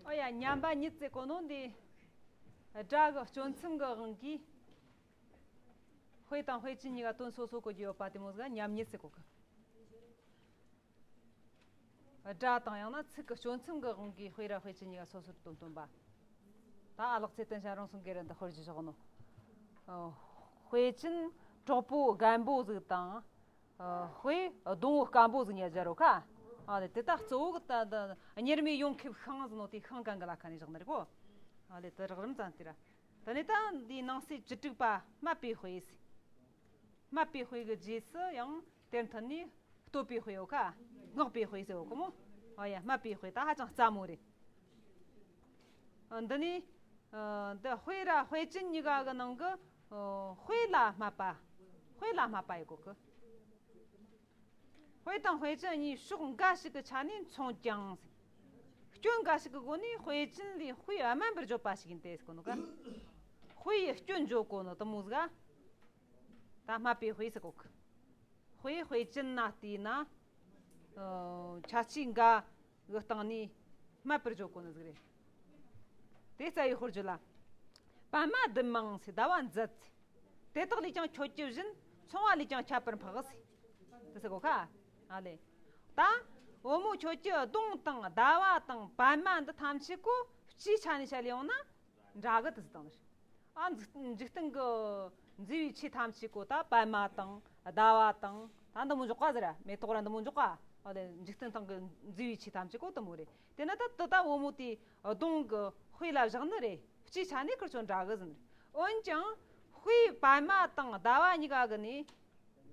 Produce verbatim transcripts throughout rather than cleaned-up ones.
ཨོ་ཡ། མཉམ་པ་ཉིད་ཟེར་གོ་ནོ་འདི། སྒྲ་གི་སྐྱོན་མཚམས་གི་དབང་གིས། དཔེ་དང་དཔེ་ཅན་གཉིས་ཀ་དོན་སོ་སོ་གོ་རྒྱུ་ཡོད་པ་དེ་མོ་ཟིག་མཉམ་ཉིད་ཟེར་གོ་གི། སྒྲ་དང་ཡང་ན་ཚིག་གི་སྐྱོན་མཚམས་གི་དབང་གིས་དཔེ་ར་དཔེ་ཅན་གཉིས་ཀ་སོ་སོར་དོན་སྟོན་པ། ད་ཨ་ལགས་ཚེ་བརྟན་ཞབས་རིང་གསུང་གི་རེད། འདི་ཧོར་གྱི་ཞོག་ནོ། ཨོ། དཔེ་ཅན་གྲོགས་པོ་རྒན་པོ་ཟིག་དང་། ཨོ། དཔེ་སྡོང་བོ་སྐམ་པོ་ཟིག་གཉིས་སྦྱར་རོ་ཁ། ཨ་ལེ། དེ་དག་གཙོ་བོ་གི་ད་ད་གཉེར་མའི་ཡོངས་ཁེབས་ཤིང་ཟེར་ནོ་དེ་ཤིང་གང་གི་ལ་ཁ་ནས་བཞག་ནི་རེད་གོ། ཨ་ལེ། དེ་རགས་རིམ་ཙམ་དེ་ར། དེ་ནས་ད་འདིའི་ནང་གསེས་བཅུ་དྲུག་པ་སྨད་པའི་དཔེ་ཟེར། སྨད་པའི་དཔེ་གི་རྗེས་སུ་ཡང་དེར་མཐུད་ནས་བསྟོད་པའི་དཔེ་ཡོད་ཁ། བསྔགས་པའི་དཔེ་ཟེར་ཡོད་གི་མོ། ཨ་ཡ། སྨད་པའི་དཔེ་ད་ཧ་ཅང་སླ་མོ་རེད། ཨ། འདི་ནི། ཨ། འདི་དཔེ་ར་དཔེ་ཅན་གཉིས་ཀ་གི་ནང་གི། ཨ། དཔེ་ལ་སྨད་པ། དཔེ་ལ་སྨད་པ་ཡོད་གོ་གི། དཔེ་དང་དཔེ་ཅན་གཉིས་ཕྱོགས་འགའ་ཞིག་གི་ཆ་ནས་མཚུངས་ཀྱང་། སྐྱོན་འགའ་ཞིག་གི་སྒོ་ནས་དཔེ་ཅན་ལས་དཔེ་དམན་པར་བརྗོད་པ་ཞིག་ཡིན་ཏེ་ཟེར་གོ་ནོ་ག། དཔེ་ཡི་སྐྱོན་བརྗོད་གོ་ནོ་དེ་མོ་ཟིག་ག། ད་སྨད་པའི་དཔེ་ཟེར་གོ་གི། དཔེ་དཔེ་ཅན་ན་བལྟས་ན། ཨ། ཁྱད་ཆོས་འགའ་གི་སྟེང་ནས་སྨད་པར་བརྗོད་གོ་ནི་ཟིག་རེད། དེ་རྩ་བའི་དཔེར་བརྗོད་ལ། པདྨ་བདུད་མང་ཟེར། ཟླ་བ་མཛད་ཟེར། དེ་དག་ལས་ཀྱང་ཁྱོད་ཀྱི་བཞིན། མཚུངས་པ་ལས་ཀྱང་ཁྱད་པར་འཕགས་ཟེར། དེ་ཟེར་གོ་ཁ། ཨ་ལེ། ད་བུ་མོ་ཁྱོད་ཀྱི་གདོང་དང་ཟླ་བ་དང་པདྨ་འདི་ཐམས་ཅད་གོ་སྤྱིའི་ཆ་ནས་བཤད་ལེ་ཡོང་ན། འདྲ་གི་དེ་ཟེར་དང་ནི། ཨ། འཇིག་འཇིག་རྟེན་གི་མཛེས་པའི་ཆོས་ཐམས་ཅད་གོ་ད་པདྨ་དང་ཟླ་བ་དང་ད་འདི་མོ་འཇོག་ག་ཟེར། མེ་ཏོག་ར་འདི་མོ་འཇོག་ག། ཨ་ལེ། འཇིག་རྟེན་སྟེང་གི་མཛེས་པའི་ཆོས་ཐམས་ཅད་གོ་དེ་མོ་རེད། དེ་ན་ད་དེ་ད་བུ་མོ་དེའི་གདོང་གི་དཔེ་ལ་བཞག་ནི་རེད། སྤྱིའི་ཆ་ནས་ཁིར་ཆོ་འདྲ་གི་ཟེར་ནི་རེད། འོན་ཀྱང་དཔེ་པདྨ་དང་ཟླ་བ་གཉིས་ཀ་གི་ནི།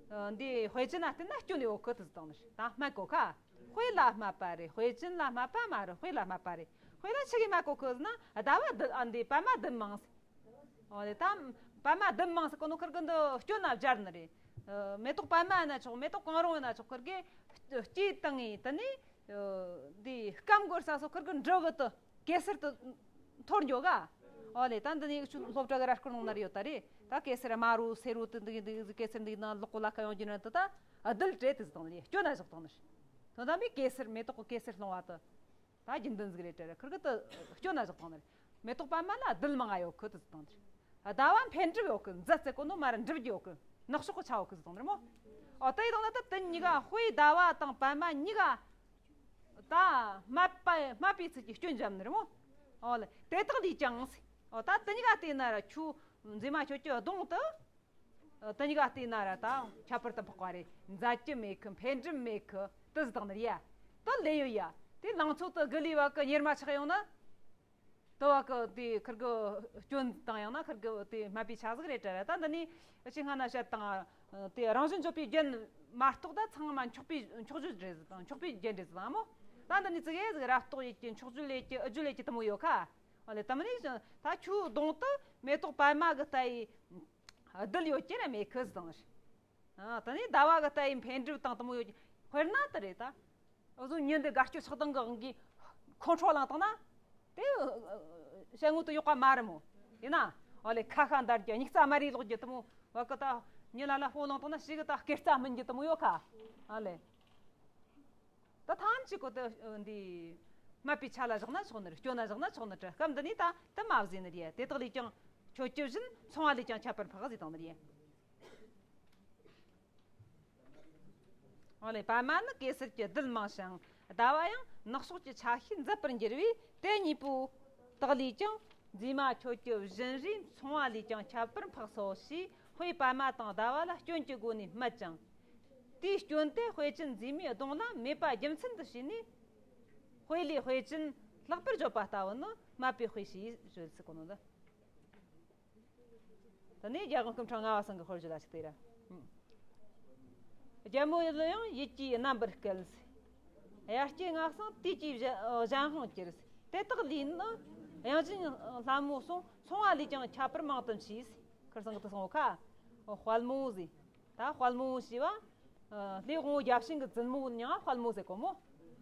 ཨ། འདི་དཔེ་ཅན་ན་བལྟས་ན་སྐྱོན་ཡོད་གི་དེ་ཟེར་དང་ནི། ད་སྨད་གོ་ཁ། དཔེ་ལ་སྨད་པ་རེད། དཔེ་ཅན་ལ་སྨད་པ་མ་རེད། དཔེ་ལ་སྨད་པ་རེད། དཔེ་ལ་ཆི་གི་སྨད་གོ་གི་ཟེར་ན། ཟླ་བ་བདུད། ཨ། འདི་པདྨ་བདུད་མང་ཟེར། འོ་རེད། ད་པདྨ་བདུད་མང་ཟེར་གོ་ནོ་ཁིར་གི་འདི་སྐྱོན་ན་སྦྱར་ནི་རེད། ཨ། མེ་ཏོག་པདྨ་ཡིན་ན་ཆོག་མེ་ཏོག་གང་རུང་ཡིན་ན་ཆོག་ཁིར་གི་སྐྱེས་བཏང་ངེ་དེ་ནས། ཨ། འདི་སྐམ་དགོས་ས་སོ་ཁིར་གི་འབྲུ་གི་དེ། གེ་སར་དེ་འཐོར་འགྱོ་ག། ཨོ་ལེ། ད་འདི་ནས་ཆུ་སློབ་གྲྭ་གི་ར་སྐོར་ནང་ན་རེ་ཡོད་ད་རེད། ད་གེ་སར་དམར་རོ་སེར་རོ་དེ་འདི་འདི་གེ་སར་འདི་ན་ལོག་གོ་ལ་ཁ་ཡོང་རྒྱུ་ན་དེ་ད་རྡུལ་བྲལ་དེ་ཟེར་དང་ནི་རེད། སྐྱོན་ན་བཞག་དང་ནི་རེད། དོན་དམ་པའི་གེ་སར་མེ་ཏོག་གི་གེ་སར་སློང་བ་དེ་ད་རྒྱུན་ལྡན་ཟིག་རེད་དྲ་ར། ཁིར་གི་དེ་སྐྱོན་ན་བཞག་དང་ནི་རེད། མེ་ཏོག་པདྨ་ལ་རྡུལ་མང་ང་ཡོད་ཁི་དེ་ཟེར་དང་ནི་རེད། ཟླ་བ་འཕེལ་འགྲིབ་ཡོད་གི། མཛད་ཟེར་གོ་ནོ་མར་འགྲིབ་རྒྱུ་ཡོད་གི། ནག་ཕྱོགས་གི་ཆ་ཡོད་གི་ཟེར་དང་ནི་རེད་མོ། ཨོ་དེ་ཡི་དང་ན་ད་དེ་གཉིས་ཀ་དཔེ་ཟླ་བ་དང་པདྨ་གཉིས་ཀ་ད་སྨད་པ་སྨད་པའི་ཚུལ་གྱི་སྐྱོན་འཇམ་ནི་རེད་མོ། ཨོ་ལེ། དེ་དག་ལས་ཀྱང་ཟེར། ཨོ་ད་དེ་གཉིས་ཀ་བལྟས་ན་ར་ཁྱོད་མཛེས་མ་ཁྱོད་ཀྱི་གདོང་དུ། ཨོ་དེ་གཉིས་ཀ་བལྟས་ན་ར་ད་ཁྱད་པར་དུ་འཕགས་པ་རེད། མཛད་རྒྱུ་མེད་གི། འཕེལ་འགྲིབ་མེད་གི། དེ་ཟེར་དང་ནི་རེད་ཡ། དེ་ལས་ཡོད་ཡ། དེ་ལང་ཚོ་དེ་དགུ་ལས་བ་གི་གཉེར་མ་ཆགས་ཡོང་ན། དུ་བ་གི་དེ་ཁིར་གི་སྐྱོན་དང་ཡང་ན་ཁིར་གི་དེ་སྨད་པའི་ཆ་ཟིག་རེད་དྲ་ར། ད་འདི་ནི་ཅི་སྔ་ན་བཤད་དང་། དེ་རང་བཞིན་བརྗོད་པའི་རྒྱན་མ་གཏོགས་ད་ཚང་མ་འཁྱོག་པའི་འཁྱོག་བརྗོད་རེད་ཟེར་དང་འཁྱོག་པའི་རྒྱན་རེད་ཟེར་དང་མོ། ད་འདི་ནི་ཙི་གེ་ཟིག་རབ་རྟོག་ཡོད་ཀྱི། འཁྱོག་བརྗོད་ཡོད་ཀྱི། ཨུ་བརྗོད་ཡོད་ཀྱི་དེ་མོ་ཡོད་ཁ། ཨ་ལེ། དེ་མིན་ནི་ད་ཁྱོའི་གདོང་དུ་མེ་ཏོག་པདྨ་གི་ལྟ་ཡི་རྡུལ་ཡོད་ཀྱི་ར་མེད་ཁི་ཟེར་དང་ནི། ཨ། དེ་ནས་ཟླ་བ་གི་ལྟ་ཡི་འཕེལ་འགྲིབ་དང་དེ་མོ་ཡོད་ཀྱི། དཔེར་ན་དེ་རེད་ད། འུ་ཟོ་ཉིན་འདི་དགའ་སྐྱོ་ཆགས་སྡང་གི་དབང་གིས་ཁོང་ཁྲོ་ལངས་བཏང་ན། དེ་ཞལ་ངོ་དུ་ཡག་པ་མ་རེད་མོ། ཡིན་ན། ཨོ་ལེ། ཁ་ཤ་འདར་རྒྱུ། མྱིག་རྩ་དམར་རི་ལོག་རྒྱུ་དེ་མོ་བ་གི་ད། མྱི་ལ་ལ་ཕོ་ལངས་བཏང་ན་ཞིག་གི་ད་སྐེ་རྩ་སྨིན་རྒྱུ་དེ་མོ་ཡོད་ཁ། ཨ་ལེ། ད་ཐམས་ཅད་ཀོ་ད་འདི་སྨད་པའི་ཆ་ལ་བཞག་ན་ཆོག་ནི་རེད། སྐྱོན་ན་བཞག་ན་ཆོག་ནི་རེད། སྐབས་འདི་ནས་ད་དེ་མ་བཟོས་ནི་རེད། དེ་དག་ལས་ཀྱང་ཁྱོད་ཀྱི་བཞིན། མཚུངས་པ་ལས་ཀྱང་ཁྱད་པར་འཕགས་ཟེར་བཏང་ནི་རེད། ཨོ་ལེ། པདྨ་ནི་གེ་སར་གྱི་རྡུལ་མང་ཞིང་། ཟླ་བ་ཡང་ནག་ཕྱོགས་ཀྱི་ཆ་ཤས་མཛད་པར་འགྱུར་བས། དེ་གཉིས་པོ་དག་ལས་ཀྱང་མཛེས་མ་ཁྱོད་ཀྱི་བཞིན་རས། མཚུངས་པ་ལས་ཀྱང་ཁྱད་པར་འཕགས་སོ་ཞེས། དཔེ་པདྨ་དང་ཟླ་བ་ལ་སྐྱོན་གྱི་སྒོ་ནས་སྨད་ཅིང་། དེའི་སྐྱོན་དེ་དཔེ་ཅན་མཛེས་མའི་གདོང་ལ་མེད་པ་རྒྱུ་མཚན་དུ་བྱས་ནས། དཔེ་ལས་དཔེ་ཅན་ལེགས་པར་བརྗོད་པ་ལྟ་བུ་ནི་སྨད་པའི་དཔེ་ཞེས་བརྗོད་ཟེར་གོ་ནོ་འདི། དེ་ནས་རྒྱལ་དབང་སྐུ་ཕྲེང་ལྔ་པ་ཚང་གི་དཔེར་བརྗོད་ལ་ཞིག་སྟེ་ར། རྒྱལ་མོ་ཡིད་ལ་ཡང་ཡིད་ཀྱིས་རྣམ་པར་བསྐུལ་ཟེར། དབྱར་སྐྱེས་རྔ་བསངས་དུས་ཀྱིས་གཞན་གཞན་དབང་གྱུར་ཟེར། དེ་དག་ལས་ནི་དབྱངས་ཅན་ལྷ་མོ་གསུང་། མཚུངས་པ་ལས་ཀྱང་ཁྱད་པར་མང་དུ་མཆིས་ཟེར། ཁར་སང་གི་དུ་སོང་ཁ། དཔལ་མོ་ཟེར། ད་དཔལ་མོ་ཞེས་པ། ཨ། ལྷའི་དབང་པོ་བརྒྱ་བྱིན་གྱི་བཙུན་མོ་ཡང་དཔལ་མོ་ཟེར་གོ་མོ།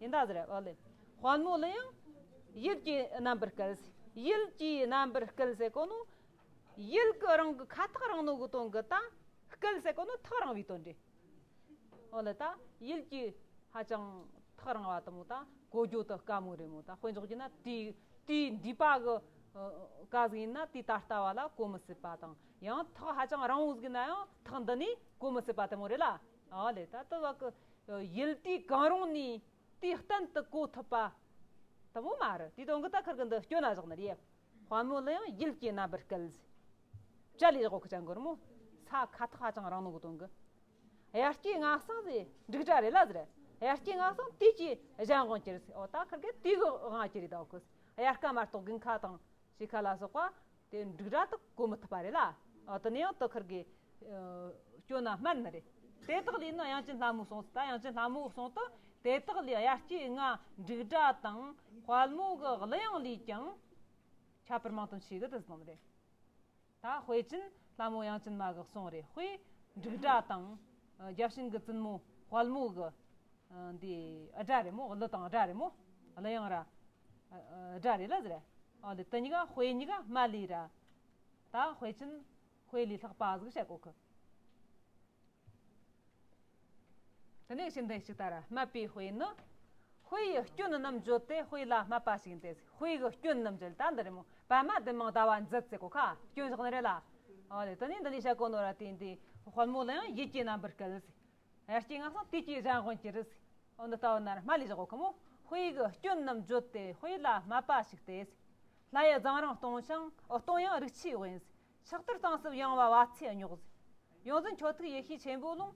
ཡིན་ད་ཟེར་བ་ལེ། དཔལ་མོ་ལ་ཡང་ཡིད་ཀྱིས་རྣམ་པར་བསྐུལ་ཟེར། ཡིད་ཀྱིས་རྣམ་པར་བསྐུལ་ཟེར་གོ་ནོ། ཡིད་ཀྱི་རང་གི་ཁ་ཐག་རིང་ནོ་གི་དོན་གི་ད། བསྐུལ་ཟེར་གོ་ནོ་ཐག་རིང་བའི་དོན་རེད། འོ་ལེ། ད་ཡིད་ཀྱི་ཧ་ཅང་ཐག་རིང་བ་དེ་མོ་ད་གོ་རྒྱུ་དེ་དཀའ་མོ་རེད་མོ། ད་དཔེ་འཇོག་རྒྱུ་ན་དེའི་ དེའི་འདུས་པ་གི་ཨ་ཀ་ཟིག་ཡིན་ན་དེའི་ད་ལྟ་བ་ལ་གོ་མི་སྲིད་པ་དང་། ཡང་ཐག་ཧ་ཅང་རིང་བོ་ཟིག་ཡིན་ན་ཡང་ཐག་འདི་ནས་གོ་མི་སྲིད་པ་དེ་མོ་རེད་ལ། ཨ་ལེ། ད་ལྟ་བ་གི་ཡུལ་དུས་གང་རུང་ནས་དུས་གཏན་དུ་གོ་ཐུབ་པ་དེ་མོ་མ་རེད། དེའི་དོན་གི་ད་ཁིར་གི་འདི་སྐྱོན་ན་བཞག་ནི་རེད། དཔལ་མོ་ལ་ཡང་ཡུལ་གྱི་རྣམ་པར་བསྐལ་ཟེར། བཅད་ལས་བཞག་གོ་གི་ཅང་གོ་ར་མོ། ས་ཁ་ཐག་ཧ་ཅང་རིང་ནོ་གི་དོན་གི། དབྱར་སྐྱེས་སྔ་སང་ཟེར་འབྲུག་སྒྲ་རེད་ལ་ཟེར། དབྱར་སྐྱེས་སྔ་སང་དུས་ཀྱི་གཞན་དབང་གྱུར་ཟེར། འོ་ད་ཁིར་གི་དུས་ཀྱི་དབང་གྱུར་རེད་ད་གོ། དབྱར་ཁ་མ་གཏོགས་དགུན་ཁ་དང་ཕྱི་ཁ་ལ་སོགས་པ་དེ་འབྲུག་སྒྲ་དག་གོ་མི་ཐུབ་པ་རེད་ལ། འོ་དེ་ནས་ཡང་དེ་ཁིར་གི་ཨ་སྐྱོན་ན་སྨན་ནི་རེད། དེ་དག་ལས་ནི་དབྱངས་ཅན་ལྷ་མོ་གསུངས་ཟེར། ད་དབྱངས་ཅན་ལྷ་མོ་གསུངས་དུས་དེ་དག་ལས་དབྱར་སྐྱེས་སྔ་འབྲུག་སྒྲ་དང་དཔལ་མོ་གི་གླུ་དབྱངས་ལས་ཀྱང་ཁྱད་པར་མང་དུ་མཆིས་གི་དེ་གསུངས་ནི་རེད། ད་དཔེ་ཅན་ལྷ་མོ་དབྱངས་ཅན་མ་གི་གསུང་རེད། དཔེ་འབྲུག་སྒྲ་དང་ཨ་བརྒྱ་བྱིན་གྱི་བཙུན་མོ་དཔལ་མོ་གི་ཨ་འདི་ཨ་སྒྲ་རེད་མོ། གླུ་དང་སྒྲ་རེད་མོ། གླུ་དབྱངས་ར་ཨ་ཨ་སྒྲ་རེད་ལ་ཟེར། ཨ་འདི་དེ་གཉིས་ཀ་དཔེ་གཉིས་ཀ་སྨྲ་ལས་ར། ད་དཔེ་ཅན་དཔེ་ལས་ལྷག་པ་ཟིག་བཤད་གོ་གི། དེ་ནས་ཕྱིར་འདི་ཞིག་ལྟ་ར། སྨྲས་པའི་དཔེ་ནི། དཔེ་ཡི་སྐྱོན་རྣམས་བརྗོད་དེ། དཔེ་ལ་སྨྲས་པ་ཞིག་འདི་ཟེར། དཔེ་གི་སྐྱོན་རྣམས་བརྗོད། ད་འདི་རེད་མོ། པདྨ་ལྡུམ་ར་ཟླ་བ་མཛད་ཟེར་གོ་ཁ། སྐྱོན་བཞག་ནི་རེད་ལ། ཨོ་ལེ། དེ་ནས་འདི་ནས་བཤད་གོ་ནོ་ར་དེ་འདི། དཔལ་མོ་ལ་ཡང་ཡུལ་གྱི་རྣམ་པར་བསྐལ་ཟེར། དབྱར་སྐྱེས་སྔ་སང་དུས་ཀྱི་གཞན་དབང་གྱུར་ཟེར། ཨོ་འདི་ལྟ་བུ་ན་ར་སྨྲ་ལས་བཞག་གོ་ཁ་མོ། དཔེ་གི་སྐྱོན་རྣམས་བརྗོད་དེ། དཔེ་ལ་སྨྲས་པ་ཞིག་སྟེ་ཟེར། ལྷ་ཡི་རྫིང་རིང་སྟོང་ཞིང་། ཨོ་སྟོང་ཡང་རིགས་ཆུའི་དབེན་ཟེར། ཕྱག་ཏུ་རྟིང་སྲིབ་ཡངས་པ་བ་ཚྭའི་རྙོག་ཟེར། ཡོངས་འཛིན་ཁྱོད་ཐུགས་ཡེ་ཤེས་ཆེན་པོའི་ཀློང་།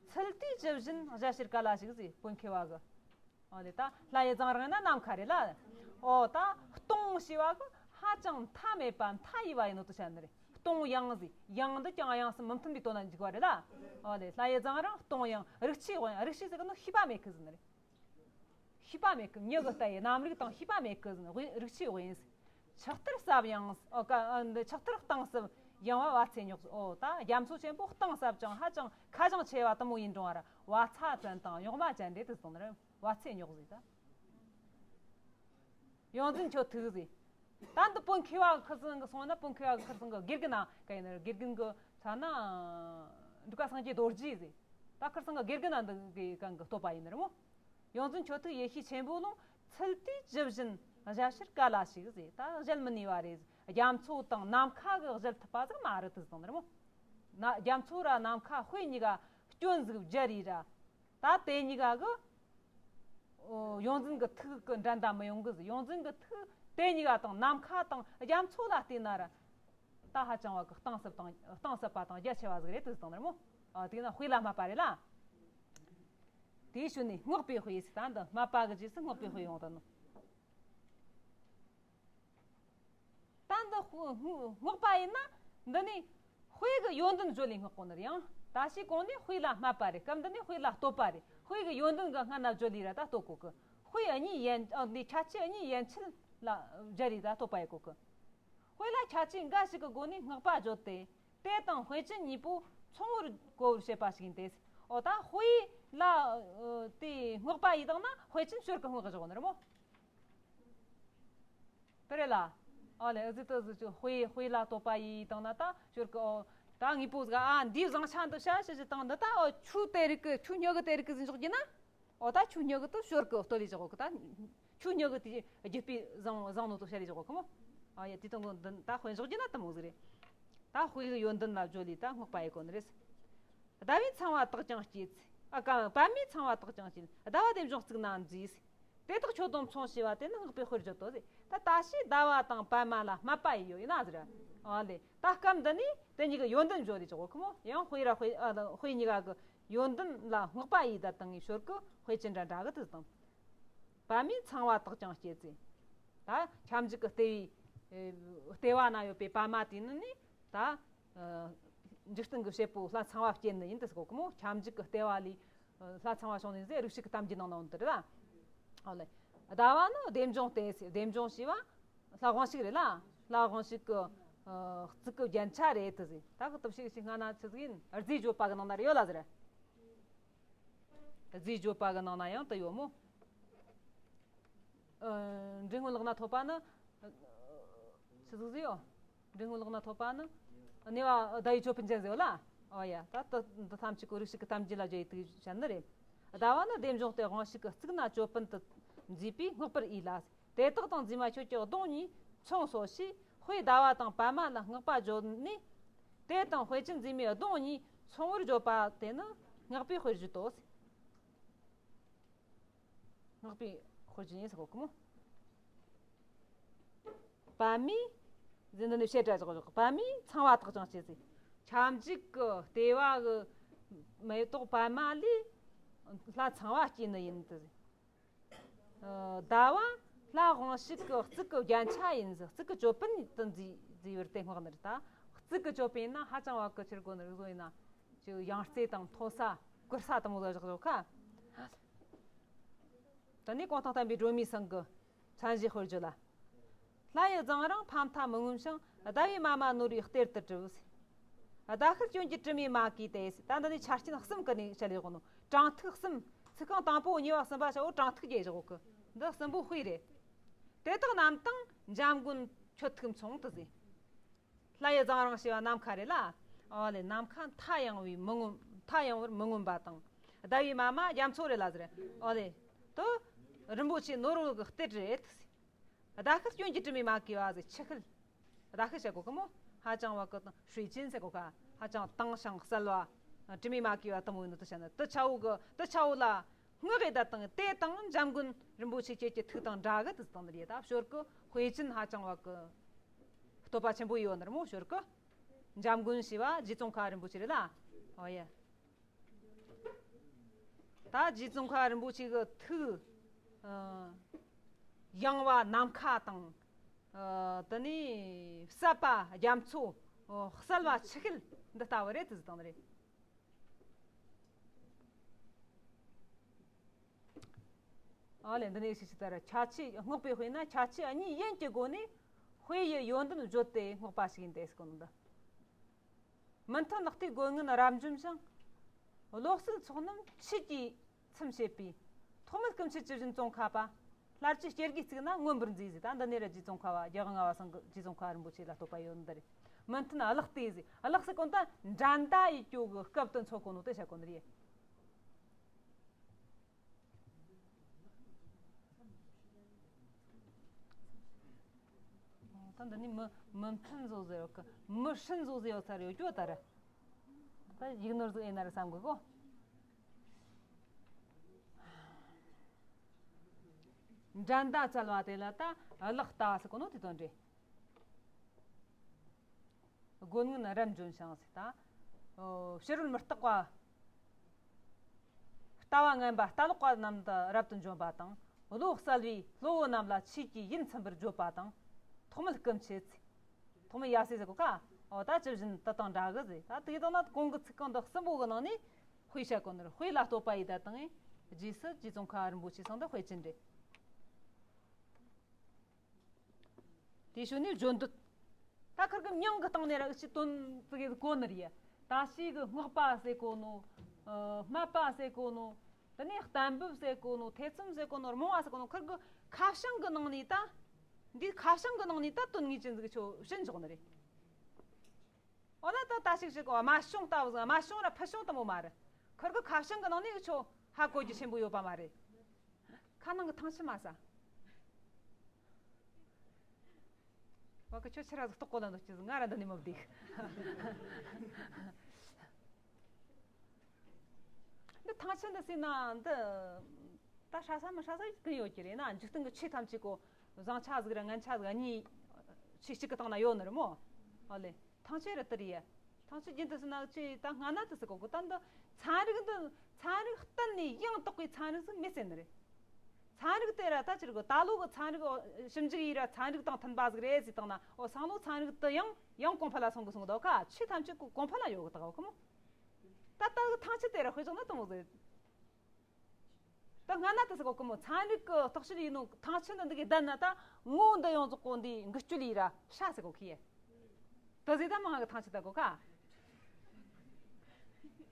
ཚུལ་དུས་ཇི་བཞིན་གཞལ་ཕྱིར་ག་ལ་ཞིག་ཟེར། བོད་མཁས་པ་གི། ཨོ་ལེ། ད་ལྷ་ཡི་རྫིང་རིང་ན་ནམ་མཁའ་རེད་ལ། ཨོ་ད་སྟོང་ཞེས་པ་གི་ཧ་ཅང་མཐའ་མེད་པ་མཐའ་ཡས་པ་ཡིན་ནོ་དེ་བཤད་ནི་རེད། སྟོང་ཡངས་ཟེར། ཡངས་འདི་ཀྱང་དབྱངས་སུ་མི་མཐུན་པའི་དོན་ལ་འཇུག་པ་རེད་ལ། ཨོ་ལེ། ལྷ་ཡི་རྫིང་རིང་སྟོང་ཡངས་རིགས་ཆུའི་དབེན། རིགས་ཆུ་ཟེར་གི་ནི་ཤེས་པ་མེད་གི་ཟེར་ནི་རེད། ཤེས་པ་མེད་གི། མྱི་གི་ལྟ་ཡི་རྣམ་རིག་དང་ཤེས་པ་མེད་གི་ཟེར་ནི། དབེན། རིགས་ཆུའི་དབེན་ཟེར། ཕྱག་ཏུ་རྟིང་སྲིབ་ཡངས། ཨོ་ཀ་ཨ་འདི་ཕྱག་ཏུ་རྟིང་སྲིབ་ཡངས་པ་བ་ཚྭའི་རྙོག་ཟེར། ཨོ་ད་རྒྱ་མཚོ་ཆེན་པོ་གཏིང་ཟབ་ཅིང་ཧ་ཅང་ཁ་བྱང་ཆེ་བ་དེ་མོ་ཡིན་རུང་བ་ར་བ་ཚྭ་ཅན་དང་རྙོག་མ་ཅན་རེད་དེ་གསུངས་ནི་རེད། བ་ཚྭའི་རྙོག་ཟེར་ད། ཡོངས་འཛིན་ཁྱོད་ཐུགས་ཟེར། ད་འདི་བོད་མཁས་པ་ཁིར་ཚང་གི་སོང་ན། བོད་མཁས་པ་ཁིར་ཚང་གི་དགེ་རྒན་ན་ག་ཡིན་ན་ར། དགེ་རྒན་གི་ཐ་ན་འབྲུག་པ་སངས་རྒྱས་རྡོ་རྗེ་ཟེར། ད་ཁིར་ཚང་གི་དགེ་རྒན་ན་འདི་གི་གང་གི་བསྟོད་པ་ཡིན་ནི་རེད་མོ། ཡོངས་འཛིན་ཁྱོད་ཐུགས་ཡེ་ཤེས་ཆེན་པོའི་ཀློང་། ཚུལ་དུས་ཇི་བཞིན་གཞལ་ཕྱིར་ག་ལ་ཞིག་ཟེར། ད་གཞལ་མི་ནུས་པ་རེད། རྒྱ་མཚོ་དང་ནམ་མཁའ་གི་གཞལ་ཐུབ་པ་ཟིག་མ་རེད་དེ་གསུངས་ནི་རེད་མོ། ན་རྒྱ་མཚོ་ར་ནམ་མཁའ་དཔེ་གཉིས་ཀ་སྐྱོན་ཟིག་སྦྱར་ཡི་ར། ད་དེ་གཉིས་ཀ་གི་ཨོ་ཡོངས་འཛིན་གི་ཐུགས་གི་འགྲན་ཟླ་མི་ཡོང་གི་ཟེར། ཡོངས་འཛིན་གི་ཐུགས་དེ་གཉིས་ཀ་དང་ནམ་མཁའ་དང་རྒྱ་མཚོ་ལ་བལྟས་ན་ར། ད་ཧ་ཅང་བ་གི་གཏིང་ཟབ་དང་གཏིང་ཟབ་པ་དང་རྒྱ་ཆེ་བ་ཟིག་རེད་དེ་གསུངས་ནི་རེད་མོ། ཨ་དེ་ན་དཔེ་ལ་སྨྲས་པ་རེད་ལ། དེའི་ཤུལ་ནས་བསྔགས་པའི་དཔེ་ཟེར། ད་འདི་སྨྲས་པ་གི་རྗེས་སུ་བསྔགས་པའི་དཔེ་ཡོང་དོ་ནོ། ད་འདི་བསྔགས་པ་ཡིན་ན་འདི་ནས་དཔེ་གི་ཡོན་ཏན་བརྗོད་ལས་བསྔགས་གོ་ནི་རེད། ཡང་ད་ཕྱིས་གོང་ནས་དཔེ་ལ་སྨྲས་པ་རེད། སྐབས་འདི་ནས་དཔེ་ལ་བསྟོད་པ་རེད། དཔེ་གི་ཡོན་ཏན་གི་སྔ་ན་བརྗོད་ལས་ར་ད་བསྟོད་གོ་གི། དཔེ་གཉིས་ཡན་ཨ་འདི་ཁྱད་ཆོས་གཉིས་ཡན་ཆད་ལ་སྦྱར་རེ་ད་བསྟོད་པ་ཡེ་གོ་གི། དཔེ་ལ་ཁྱད་ཆོས་འགའ་ཞིག་གི་སྒོ་ནས་བསྔགས་པ་བརྗོད་དེ། དེ་དང་དཔེ་ཅན་གཉིས་པོ་མཚུངས་པར་གོ་བར་བྱེད་པ་ཞིག་ཡིན་ཏེ། འོ་ད་དཔེ་ལ་ཨ་དེ་བསྔགས་པ་ཡེ་བཏང་ན་དཔེ་ཅན་ཞོར་གི་བསྔགས་བཞག་ནི་རེད་མོ། དེ་རེད་ལ། ཨོ་ལེ། ཨ་ཟི་ཏོ་ཟི་ཆུ་དཔེ་དཔེ་ལ་བསྟོད་པ་ཡེ་བཏང་ན་ད་ཞོར་གི་ཨོ་ད་དངོས་པོ་ཟིག་ཨ་འདིའི་བཟང་ཆ་འདི་བྱ་ཞེས་བྱས་བཏང་འདི་ད་ཨོ་ཆུ་དེ་རིགས་གི་ཆུ་ཉག་གི་དེ་རིགས་གི་ཟིན་འཇོག་རྒྱུ་ན། ཨོ་ད་ཆུ་ཉག་གི་དུ་ཞོར་གི་བསྟོད་ལས་བཞག་གི་ད། ཆུ་ཉག་གི་དེ་རྒྱུ་སྤུས་བཟང་བཟང་ནོ་དུ་བྱ་ལས་བཞག་གི་མོ། ཨ་ཡ་དེ་དང་གི་འདི་ད་དཔེ་འཇོག་རྒྱུ་ན་དེ་མོ་ཟིག་རེད། ད་དཔེ་གི་ཡོན་ཏན་ལ་བརྗོད་ལས་ད་བསྔགས་པ་ཡེ་གོ་ནི་རེད། ཟླ་བས་ཚངས་པ་དག་ཀྱང་བསྐྱེད། ཨ་ཀ་པདྨས་ཚངས་པ་དག་ཀྱང་བསྐྱེད། ཟླ་བ་ལྡེམ་ལྗོངས་གཙུག་ན་མཛེས། དེ་དག་ཁྱོད་དང་མཚུངས་ཞེས་པ་དེ་ནི་བསྔགས་པའི་དཔེར་བརྗོད་དོ་ཟེར། ད་ད་ཕྱིས་ཟླ་བ་དང་པདྨ་ལ་སྨད་པ་ཡེ་ཡོད་ཡིན་ན་ཟེར། ཨ་ལེ། ད་སྐབས་འདི་ནས་དེ་གཉིས་ཀྱི་ཡོན་ཏན་བརྗོད་ལས་ཆོག་གོ་མོ། ཡང་དཔེ་ར་དཔེ་ཨ་དཔེ་གཉིས་ཀ་གི་ཡོན་ཏན་ལ་བསྔགས་པ་ཡེ་ད་བཏང་ངེས་ཞོར་གི་དཔེ་ཅན་འདྲ་འདྲ་གི་དུ་དང་། པདྨས་ཚངས་པ་དག་ཀྱང་བསྐྱེད་ཟེར། ད་ཁྱབ་འཇུག་གི་ལྟེ་བའི་ལྟེ་བ་ན་ཡོད་པའི་པདྨ་དེ་ནི་ནི་ད། འཇིག་རྟེན་གྱི་བྱེད་པོ་ལྷ་ཚངས་པ་བསྐྱེད་ནི་ཡིན་དུ་ཟེར་གོ་གི་མོ། ཁྱབ་འཇུག་གི་ལྟེ་བ་ལས་ལྷ་ཚངས་པ་བྱུང་ནི་ཟེར་རིགས་ཤིག་གི་གཏམ་རྒྱུད་ནང་ན་འོང་དུ་རེད་ལ། ཨོ་ལེ། ཟླ་བ་ནི་ལྡེམ་ལྗོངས་ཏེ་ཟེར། ལྡེམ་ལྗོངས་ཞེས་པ་ལྷ་དབང་ཕྱུག་རེད་ལ། ལྷ་དབང་ཕྱུག་གི་གཙུག་གི་རྒྱན་ཆ་རེད་དུ་ཟེར། ད་གི་སྟོབས་ཤིག་ཞིག་སྔ་ན་ཆི་ཟིག་ཡིན། རྫས་བརྗོད་པ་གི་ནང་ན་རེ་ཡོད་ལ་ཟེར། རྫས་བརྗོད་པ་གི་ནང་ན་ཡང་དུ་ཡོད་མོ། འབྲི་སྔོན་ལག་ན་ཐོབ་པ་ནི། ཆི་ཟིག་ཟིག་ཡོད། འབྲི་སྔོན་ལག་ན་ཐོབ་པ་ནི། གནས་པ་ཟླ་བའི་ཅོད་པན་ཅན་ཟེར་བ་ལ། ཨོ་ཡ། ད་ལྟ་འདི་ཐམས་ཅད་ཀོ་རིགས་ཤིག་གི་གཏམ་རྒྱུད་ལ་བརྗོད་ཡི་དུ་བྱ་ནི་རེད། ཟླ་བ་ནི་ལྡེམ་ལྗོངས་ཏེ་དབང་ཕྱུག་གི་གཙུག་ན་ཅོད་པན་དུ་མཛེས་པས་བསྔགས་པར་འོས་ལ། དེ་དག་དང་མཛེས་མ་ཁྱོད་ཀྱི་གདོང་གཉིས་མཚུངས་སོ་ཞེས་དཔེ་ཟླ་བ་དང་པདྨ་ལ་བསྔགས་པ་བརྗོད་ནས། དེ་དང་དཔེ་ཅན་མཛེས་མའི་གདོང་གཉིས་མཚུངས་པར་བརྗོད་པ་དེ་ནི་བསྔགས་པའི་དཔེར་བརྗོད་དོ། བསྔགས་པའི་དཔེར་བརྗོད་ཡིན་ཟེར་གོ་གི་མོ། པདྨའི་ཟེར་འདི་ནི་བཤད་གྲྭ་བཞག་བཞག་པདྨའི་ཚངས་པ་ཐག་ཀྱང་བཅད་ཟེར། ཁྱབ་འཇུག་གི་ལྟེ་བ་གི་མེ་ཏོག་པདྨ་ལས་ལྷ་ཚངས་པ་སྐྱེས་ནི་ཡིན་ཏེ། ཟླ་བ་ལྷ་དབང་ཕྱུག་གི་གཙུག་གི་རྒྱན་ཆ་ཡིན་ཟེར། གཙུག་གི་ཅོད་པན་དུ་མཛེས་མཛེས་པར་དེ་བསྔགས་ནི་རེད་ད། གཙུག་གི་ཅོད་པན་ཡིན་ན་ཧ་ཅང་བ་གི་ཆི་དགོས་ནི་རིགས་བཟོ་ཡིན་ན། ཅིག་ཡང་རྩེ་དང་མཐོ་ས་བཀུར་ས་དང་མོ་ཟ་བཞག་བཞག་ཁ། དེ་ནས་གོང་དང་བསྟན་པའི་སྒྲོན་མེའི་སེང་གི་མཚན་གཞི་དཔེར་བརྗོད་ལ། ལྷ་ཡི་རྫིང་རིང་ཕ་མཐའ་མི་མངོན་ཞིང་། ཟླ་བའི་མ་མ་ནོར་བུའི་གཏེར་དུ་གྲུབ། ཟླ་ཤར་སྐྱོན་གྱི་དྲི་མས་མ་གོས་ཏེ། ད་འདི་ནས་ཆ་རྐྱེན་གསུམ་ཀུན་ནས་བཤད་ཡོད་ནོ། གྲངས་ཐིག་གསུམ། ཚིག་རྐང་དང་པོ་གཉིས་པ་གསུམ་པ་བྱ་བོ་གྲངས་ཐིག་བརྒྱབ་བཞག་གི། འདི་གསུམ་པོ་དཔེ་རེད། དེ་དག་རྣམས་དང་འཇམ་མགོན་ཁྱོད་ཐུག་མཚུངས་དུ་ཟེར། ལྷ་ཡི་རྫིང་རིང་ཞེས་པ་ནམ་མཁའ་རེད་ལ། ཨོ་ལེ་ནམ་མཁའ་མཐའ་ཡངས་པའི་མི་མངོན་མཐའ་ཡངས་པར་མི་མངོན་པ་དང་། ཟླ་བའི་མ་མ་རྒྱ་མཚོ་རེད་ལ་ཟེར། ཨོ་ལེ། དོ། རིན་པོ་ཆེ་ནོར་བུ་གི་གཏེར་རེད། ཟླ་ཤར་སྐྱོན་གྱི་དྲི་མས་མ་གོས་པ་ཟེར་ཆུ་ཤེལ། ཟླ་ཤར་བཤད་གོ་གི་མོ། ཧ་ཅང་བ་གི་དང་ཧྲུའེ་ཅིན་ཟེར་གོ་ཁ། ཧ་ཅང་དྭངས་ཤིང་གསལ་བ། དྲི་མས་མ་གོས་པ་དུ་མོ་ཡིན་ནོ་དུ་བཤད་ན་དུ་ཆ་བོ་གི་དུ་ཆ་བོ་ལ། ངག་གི་བརྡ་དང་དེ་དང་འཇམ་མགོན་རིན་པོ་ཆེ་ཁྱེད་ཀྱི་ཐུགས་དང་འདྲ་གི་དུ་དང་འདི་ཡེ་ད་ཞོར་གི་དཔེ་ཅན་ཧ་ཅང་བ་གི་བསྟོད་པ་ཆེན་པོ་ཡོད་ནི་རེད་མོ་ཞོར་གི། འཇམ་མགོན་ཞེས་པ་རྗེ་ཙོང་ཁ་རིན་པོ་ཆེ་རེད་ལ། ཨོ་ཡེ། ད་རྗེ་ཙོང་ཁ་རིན་པོ་ཆེ་གི་ཐུགས། ཨ། ཡངས་པ་ནམ་མཁའ་དང་། ཨ། དེ་ནས་ཟབ་པ་རྒྱ་མཚོ། ཨ། གསལ་བ་ཆུ་ཤེལ་འདི་ལྟ་བུ་རེད་དུ་དང་རེད། ཨ་ལས་འདི་ནས་ཤེས་ཤེས་ལྟར་ཁྱད་ཆོས་བསྔགས་པའི་དཔེ་ན་ཁྱད་ཆོས་གཉིས་ཡན་གྱི་སྒོ་ནས་དཔེ་ཡི་ཡོན་ཏན་བརྗོད་དེ་བསྔགས་པ་ཞིག་ཡིན་ཏེ་ཟེར་གོ་ནོ་འདི། མི་མཐུན་ལག་རྟེན་རྒོལ་ངན་རབ་འཇོམས་ཤིང་། བློ་གསལ་ཚོགས་རྣམས་ཆོས་ཀྱིས་ཚིམ་བྱེད་པའི། ཐོགས་མེད་སྐུ་མཆེད་ཇི་བཞིན་ཙོང་ཁ་པ། ལྷར་བཅས་སྐྱེ་རྒུའི་གཙུག་ན་མངོན་པར་མཛེས་ཟེར། ད་འདི་ནས་ར་རྗེ་ཙོང་ཁ་པ་རྒྱལ་དབང་ལྔ་པ་སང་གི་རྗེ་ཙོང་ཁ་རིན་པོ་ཆེ་ལ་བསྟོད་པ་ཡོད་འདི་རེད། མི་མཐུན་གླགས་ཏེ་ཟེར། གླགས་ཟེར་གོ་ད་འགྲན་ཟླ་ཡི་སྐྱོ་གི་སྐབས་དུ་འཚོ་གོ་ནོ་དེ་བྱ་གོ་ནི་རེད། ད་འདི་ནི་མི་མི་མཐུན་བཟོ་ཟེར་ཡོད་གི། མི་སྲིན་བཟོ་ཟེར་ཡོད་ཚར་ཡོད་ཀྱོ་ད་ར། ད་ཡིག་ནོར་ཟིག་ཨེ་ན་ར་བསམ་གི་གོ། འགྲན་ཟླ་བཙལ་བ་དེ་ལ་ད་གླགས་ལྟ་བ་ཟེར་གོ་ནོ་དེ་དོན་རེད། རྒོལ་ངན་རབ་འཇོམས་ཤིང་ཟེར་ད། ཕྱི་རོལ་མི་རྟག་པ། ལྟ་བ་ངན་པ་ལྟ་ལོག་པ་རྣམས་དང་རབ་ཏུ་འཇོམས་པ་དང་། བློ་གསལ་བའི་སློབ་བུ་རྣམས་ལ་ཆོས་ཀྱི་ཡིད་ཚིམ་པར་བརྗོད་པ་དང་། ཐོགས་མེད་སྐུ་མཆེད་ཟེར། ཐོགས་མེད་ཡབ་སྲས་ཟེར་གོ་ཁ། འོ་ད་ཇི་བཞིན་དུ་དང་འདྲ་གི་ཟེར། ད་དེ་དང་ན་གོང་གི་ཚིག་རྐང་འདི་གསུམ་པོ་གི་ནང་ནས་དཔེ་བཤད་གོ་ནི་རེད། དཔེ་ལ་བསྟོད་པ་ཡི་ད་དང་ངས་རྗེས་སུ་རྗེ་ཙོང་ཁ་རིན་པོ་ཆེ་ཚང་འདི་དཔེ་ཅན་རེད། དེའི་ཤུལ་ནས་བརྗོད་འདོད། ད་ཁིར་གི་མྱིང་གི་སྟེང་ནས་ར་ཨུ་ཆི་དོན་ཙི་གེ་གོ་ནི་རེད། ད་ཤི་གི་བསྔགས་པ་ཟེར་གོ་ནོ། ཨ། སྨད་པ་ཟེར་གོ་ནོ། དེ་ནས་གཏན་འབེབས་ཟེར་གོ་ནོ། ཐེ་ཚོམ་ཟེར་གོ་ནོ། རྨོངས་པ་ཟེར་གོ་ནོ། ཁིར་གི་ཁ་བྱང་གི་ནང་ནས་ད། འདི་ཁ་བྱང་གི་ནང་ནས་ད་དོན་ངེས་ཅན་ཟིག་ཆོ་བྱིན་ཆོག་ནི་རེད། འོ་ན་ད་ད་ཞིག་ཞིག་གོ་རྨད་བྱུང་ལྟ་བུ་ཟིག་རྨད་བྱུང་ར་ཕུལ་བྱུང་དུ་མོ་མ་རེད། ཁིར་གི་ཁ་བྱང་གི་ནང་ནས་ཆོ་ཧ་གོ་རྒྱུ་ཆེན་པོ་ཡོད་པ་མ་རེད། ཁ་ནང་གི་ཐང་ཆུ་མ་ཟ། བ་གི་ཁྱོད་ཕྱིར་ར་ཟིག་ལྟོགས་གོ་ལ་འདུག་ཅི་ཟིག་ང་ར་འདི་ནས་མི་བསྡད། འདི་ཐང་ཆུ་འདི་ཟིན་ན་འདི་ད་ཧྲ་ས་མི་ཧྲ་ས་ཀུན་ཡོད་ཀྱི་རེད་ན། འཇིག་རྟེན་གྱི་ཆོས་ཐམས་ཅད་གོ་བཟང་ཆ་ཟིག་ར་ངན་ཆ་ཟིག་གཉིས་ཆོས་གཅིག་གི་སྟེང་ན་ཡོད་ནི་རེད་མོ། ཨོ་ལེ། ཐང་ཆུ་ར་དེ་རེད་ཡ། ཐང་ཆུ་རྒྱུན་དུ་ཟིན་ན་ཆོས་ད་སྔ་ན་དུ་ཟིག་གོ་གི་ད་འདི་ཚན་རིག་འདི་ཚན་རིག་གཏན་ནས་ཡང་དག་པའི་ཚན་རིག་ཟིག་མེད་ཟེར་ནི་རེད། ཚན་རིག་དེ་ར་ད་ཅི་རེད་གོ། ད་ལོ་གི་ཚན་རིག་ཞིབ་འཇུག་ཡིས་ར་ཚན་རིག་དང་མཐུན་པ་ཟིག་རེད་ཟེར་བཏང་ན། འོ་སང་ལོ་ཚན་རིག་དེ་ཡང་ཡང་གོང་འཕེལ་ལ་སོང་གི་སོང་གི་འདུག་ག་ཆོས་ཐམས་ཅད་གོ་གོང་འཕེལ་ལ་ཡོད་གི་ད་གོ་གི་མོ། ད་ལྟ་གི་ཐང་ཆུ་དེ་ར་དཔེ་བཞག་ན་དུ་མོ་ཟེར། ད་སྔ་ན་དུ་ཟེར་གོ་གི་མོ། ཚན་རིག་གི་རྟོག་དཔྱོད་ཡིན་ནོ། ཐང་ཆུ་འདི་འདི་གི་བསྡད་ན་ད་ངོ་བོ་འདི་ཡོངས་རྫོགས་གོ་འདི་འགུལ་སྐྱོད་ཡིས་ར་ཧྲ་ཟེར་གོ་གི་ཡ། དེ་ཟེར་ད་མ་ང་གི་ཐང་ཆུ་ད་གོ་ཁ།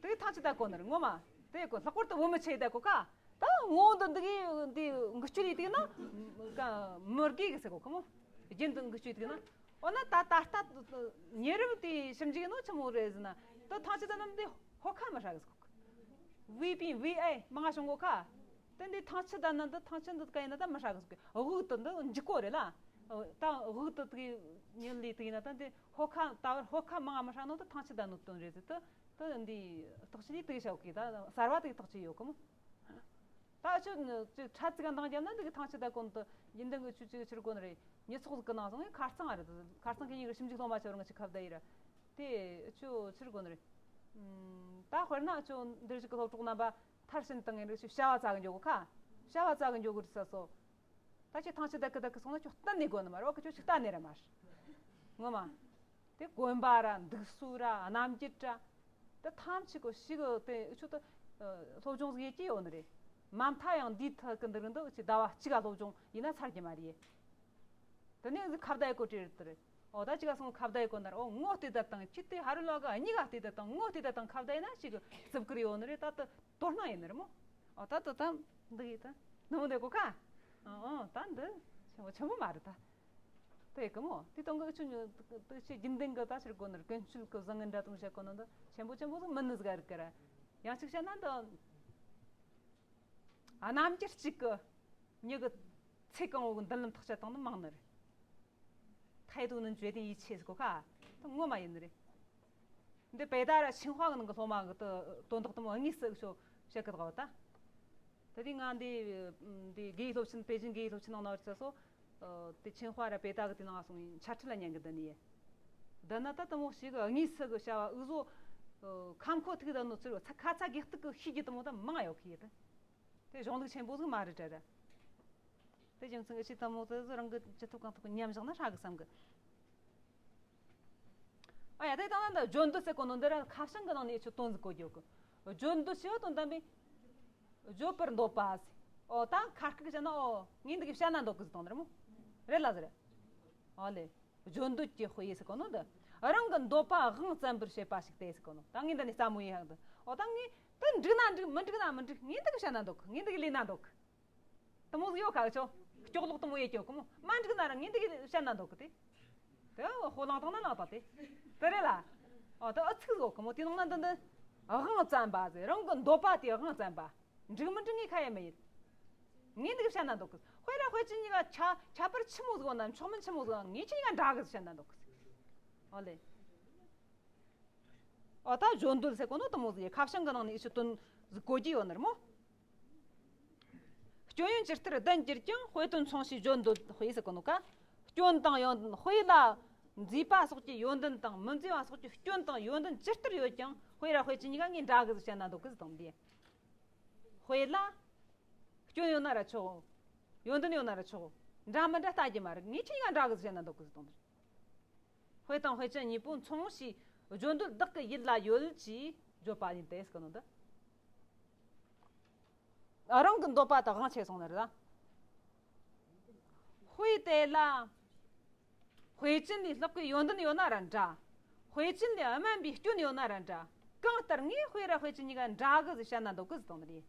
དེ་གི་ཐང་ཆུ་ད་གོ་ནི་རེད་ངོ་མ། དེ་གོ་ལྷག་པར་དུ་བུད་མེད་ཆེ་ད་གོ་ཁ། ད་ངོ་བོ་འདི་འདི་གི་འདི་འགུལ་སྐྱོད་ཡིས་དེ་ན་མི་དགེ་གི་ཟེར་གོ་གི་མོ། རྒྱུན་དུ་འགུལ་སྐྱོད་དེ་ན། འོ་ན་ད་ད་ལྟ་ཉེ་རབས་དེ་ཞིབ་འཇུག་ནོ་ཆི་མོ་རེད་ཟེར་ན། ད་ཐང་ཆུ་ད་ནམ་དེ་ཧོ་ཁ་མི་ཧྲ་གི་ཟེར་གོ་གི། བི་པི་བི་ཨེ་མང་ང་བྱུང་གོ་ཁ། དེ་འདི་ཐང་ཆུ་ད་ནི་འདི་ཐང་ཆུ་འདི་ག་ཡིན་ན་ད་མི་ཧྲ་གི་ཟིག་གི་དབུགས་དེ་འདི་འཇིག་གོ་རེད་ལ། ད་དབུགས་དེ་དེ་གི་ཉིད་ལས་དེ་ཡིན་ན་ད་འདི་ཧོ་ཁ་ད་བར་ཧོ་ཁ་མང་ང་མི་ཧྲ་ནོ་ད་ཐང་ཆུ་ད་ནོ་དོན་རེད་ཟིག་ད་ད་འདི་ཐག་ཆུ་ལས་དེ་གི་ཞབས་གི་ད་གསར་བ་དེ་གི་ཐག་ཆུ་ཡོད་གི་མོ། ད་ཆུ་ནི་ཆུ་ཁྲ་ཙིག་ག་འདང་རྒྱབ་ན་འདི་གི་ཐང་ཆུ་ད་གོ་ནི་ད་ཡིན་འདང་གི་ཆུ་ཆུ་ཆུར་གོ་ནི་རེད། ཉི་ཚོགས་ཟིག་གི་ནང་སོང་ངས་ཁ་རྩང་ཨ་རེད། ཁ་རྩང་གི་ཉིན་གི་ཞིབ་འཇུག་སློབ་མ་ཆོ་རང་གི་ཆུ་ཁ་བརྡ་ཡི་ར། དེ་ཆུ་ཆུར་གོ་ནི་རེད། ད་དཔེར་ན་ཆུ་འདིར་ཞིག་གི་སློབ་གྲོགས་རྣམ་པ་མཐར་ཕྱིན་བཏང་ངེ་རིགས་ཤིག་བྱ་བ་བཙལ་གི་འཇོག་གི་ཁ། བྱ་བ་བཙལ་གི་འཇོག་གི་རིགས་ས་སོ། ད་ཁྱོད་ཐང་ཆུ་བདག་གི་བདག་གི་སོང་ན་ཁྱོད་གཏན་ནས་དགོས་ནི་མ་རེད། འོ་ཁྱོད་ཁྱོད་ཅིག་གཏན་ནས་ར་མ་རེད། ངོ་མ། དེ་དགོན་པ་ར་འདུག་སྲོལ་ར་རྣམ་འགྱུར་ར། དེ་ཐམས་ཅད་གོ་ཞིག་དེ་ཁྱོད་དུ་སློབ་སྦྱོང་ཟིག་ཡེ་ཀྱི་ཡོད་ནི་རེད། མ་མཐའ་ཡང་འདིའི་ཐད་ཀྱི་འདི་རིང་འདི་ཅིག་ཟླ་བ་གཅིག་ག་སློབ་སྦྱོང་ཡིན་ན་ཚར་གྱི་མ་རེད། དེ་ནས་ཁ་བརྡ་ཡི་གོ་དྲིལ་དེ་རེད། འོ་ད་ཅི་ག་སོང་ཁ་བརྡ་ཡི་གོ་ནར་འོ་ངོ་བལྟས་ད་དང་ཁྱི་དེ་ཧ་རུ་ལོ་ག་གཉིས་ཀ་བལྟས་ད་དང་ངོ་བལྟས་ད་དང་ཁ་བརྡ་ཡིན་ན་ཞིག་རྩིབ་ཀིར་ཡོད་ནི་རེད། ད་ད་དོ་སྣང་ཡིན་ནི་རེད་མོ། འོ་ད་ད་ད་འདི་ཡི་ད་ནུ་མོ་དེ་གོ་ཁ། འོ་ད་འདི་ཆེན་པོ་ཆེན་པོ་མ་རེད་ད། དེ་གི་མོ་དེ་དང་གི་ཆུ་ཉོ་དུ་ཆེ་རྒྱུན་ལྡན་གི་ད་ཕྱིར་གོ་ནར་ཀུན་སྤྱོད་གི་བཟང་ངན་འདྲ་དང་བཤད་གོ་ནོ་འདི་ཆེན་པོ་ཆེན་པོ་ཟིག་མིན་ནི་ཟིག་ག་རིག་གི་ར། ཡང་ཅིག་བཤད་ན་འདི། རྣམ་འགྱུར་གཅིག་གི་མྱི་གི་ཚེ་གང་བོ་གི་མདུན་ལམ་ཐག་བཅད་བཏང་ནི་མང་ནི་རེད། ཐའེ་ཏུའུ་ནི་ཇོས་ཏིན་ཡིད་ཆེས་གོ་ཁ་ད་ངོ་མ་ཡིན་ནི་རེད། འདི་བེ་ད་ར་ཆིང་ཧྭ་གི་ནང་གི་སློབ་མ་གི་དོན་དག་དུ་མོ་དངོས་སུ་ཤོ་བཤད་གི་དགའ་བ་ད། ད་དེ་ང་འདི་འདི་དགེ་སློབ་ཆེན་པེ་ཅིན་དགེ་སློབ་ཆེན་ནང་ན་བར་ཚ་སོ། དེ་ཆེན་ཧྭ་ར་པེ་ཏ་གི་དེ་ནང་སོང་ཡིན་འཆད་ཁྲིད་ལ་ཉན་གི་འདི་ནི་ཡེ། འདི་ན་ད་དུ་མོ་ཞིག་དངོས་སུ་གི་བྱ་བ་འུ་ཟོ་ཁམ་ཁོ་ཐུག་ད་ནོ་ཚུར་ཁ་ཚ་དགེ་སྟག་གི་ཤི་རྒྱུ་དུ་མོ་ད་མང་ཡོད་ཁི་ཡེ་ད། དེ་གཞུང་ལུགས་ཆེན་པོ་ཟིག་མ་རེད་དྲ་ར། དེ་རྒྱུ་མཚན་གི་ཆེ་དུ་མོ་དེ་ཟོ་རང་གི་ཅི་ཐུབ་གང་ཐུབ་གི་ཉམས་བཞག་ན་ཧྲ་གི་བསམ་གི། ཨ་ཡ་དེ་ད་ན་ད་བརྗོད་འདོད་ཟེར་གོ་ནོ་འདི་ར་ཁ་བྱང་གི་ནང་ནས་ཆུ་དོན་ཟིག་གོ་རྒྱུ་གི། བརྗོད་འདོད་ཆེ་བ་དོན་དམ་པའི། བརྗོད་པར་འདོད་པ་ཟེར། ཨོ་ད་ཁ་སྐུག་བྱས་ན་ཨོ་ངས་འདི་གི་བཤད་ན་འདོད་གི་ཟེར་དང་ནི་ར་མོ། རེད་ལ་ཟེར། ཨོ་ལེ། བརྗོད་འདོད་ཀྱི་དཔེ་ཟེར་གོ་ནོ་འདི། རང་གི་འདོད་པ་དབང་བཙན་པར་བྱེད་པ་ཞིག་སྟེ་ཟེར་གོ་ནོ་ད་ངས་འདི་ནས་རྩ་མོ་ཡིན་ཧང་འདི། ཨོ་ད་ངས་ད་འགྲིག་ན་འགྲིག་མི་འགྲིག་ན་མི་འགྲིག་ངས་འདི་གི་བཤད་ན་འདོད་གི་ངས་འདི་གི་ལས་ན་འདོད་གི། དུ་མོ་ཟིག་ཡོད་ཁ་ཆོ། སྐྱོག་ལོག་དུ་མོ་ཡེ་ཀྱོ་གི་མོ་མ་འགྲིག་ན་རང་ངས་འདི་གི་བཤད་ན་འདོད་གི་དེ། དེ་ཧོ་ལང་དང་ན་ལང་དང་དེ། དེ་རེད་ལ། ཨོ་དེ་ཨ་ཚིག་ཟོག་གི་མོ་དེ་ནང་ན་འདི་འདི། དབང་བཙན་པ་ཟེར་རང་གི་འདོད་པ་དེ་དབང་བཙན་པ། འགྲིག་མི་འགྲིག་ངས་ཁ་ཡེ་མི་ཡེད། ངས་འདི་གི་བཤད་ན་འདོད་གི། དཔེ་ར་དཔེ་ཅི་གཉིས་ཀ་ཁྱད་ཁྱད་པར་ཆི་མོ་ཟིག་ན་མཆོག་མིན་ཆི་མོ་ཟིག་ན་ངས་ཁྱི་གཉིས་ཀ་འདྲ་གི་ཟེར་བཤད་ན་འདོད་གི། ཨོ་ལེ། ཨོ་ད་བརྗོད་འདོད་ཟེར་གོ་ནོ་དུ་མོ་ཟིག་ཁ་བྱང་གི་ནང་ནས་ཨི་ཆུ་དོན་ཟིག་གོ་རྒྱུ་ཡོད་ནི་ར་མོ། སྐྱོན་ཡོན་ཇི་ལྟར་ལྡན་གྱུར་ཀྱང་དཔེ་དོན་མཚུངས་ཤེས་བརྗོད་འདོད་དཔེ་ཟེར་གོ་ནོ་ཀ། སྐྱོན་དང་ཡོན་ཏན་དཔེ་ལ་མཛེས་པ་སོགས་ཀྱི་ཡོན་ཏན་དང་མི་མཛེས་པ་སོགས་ཀྱི་སྐྱོན་དང་ཡོན་ཏན་ཇི་ལྟར་ཡོད་ཀྱང་དཔེ་ར་དཔེ་ཅི་གཉིས་ཀ་ངས་འདྲ་གི་ཟིག་བཤད་ན་འདོད་གི་ཟིག་དང་འདི། དཔེ་ལ། སྐྱོན་ཡོད་ན་ར་ཆོག་ཡོན་ཏན་ཡོད་ན་ར་ཆོག་འདྲ་མི་འདྲ་ལྟ་རྒྱུ་མ་རེད། ངས་ཁྱེད་གཉིས་ཀ་འདྲ་གི་ཟིག་བཤད་ན་འདོད་གི་ཟིག་དང་འདི། དཔེ་དང་དཔེ་ཅན་གཉིས་པོ་མཚུངས་ཞེས་བརྗོད་འདོད་བདག་གི་ཡིད་ལ་ཡོད་ཅེས་བརྗོད་པ་ཡིན་ཏེ་ཟེར་གི་ནོ་འདི། རང་གི་འདོད་པ་དང་དབང་ཆེ་སོང་ནི་རེད་ལ། དཔེ་དེ་ལ། དཔེ་ཅན་ལས་ལྷག་པའི་ཡོན་ཏན་ཡོད་ན་ར་འདྲ། དཔེ་ཅན་ལས་དམན་པའི་སྐྱོན་ཡོད་ན་ར་འདྲ། གང་ལྟར་ངས་དཔེ་ར་དཔེ་ཅན་གཉིས་ཀ་འདྲ་གི་ཟིག་བཤད་ན་འདོད་གི་ཟིག་དང་ནི་རེད།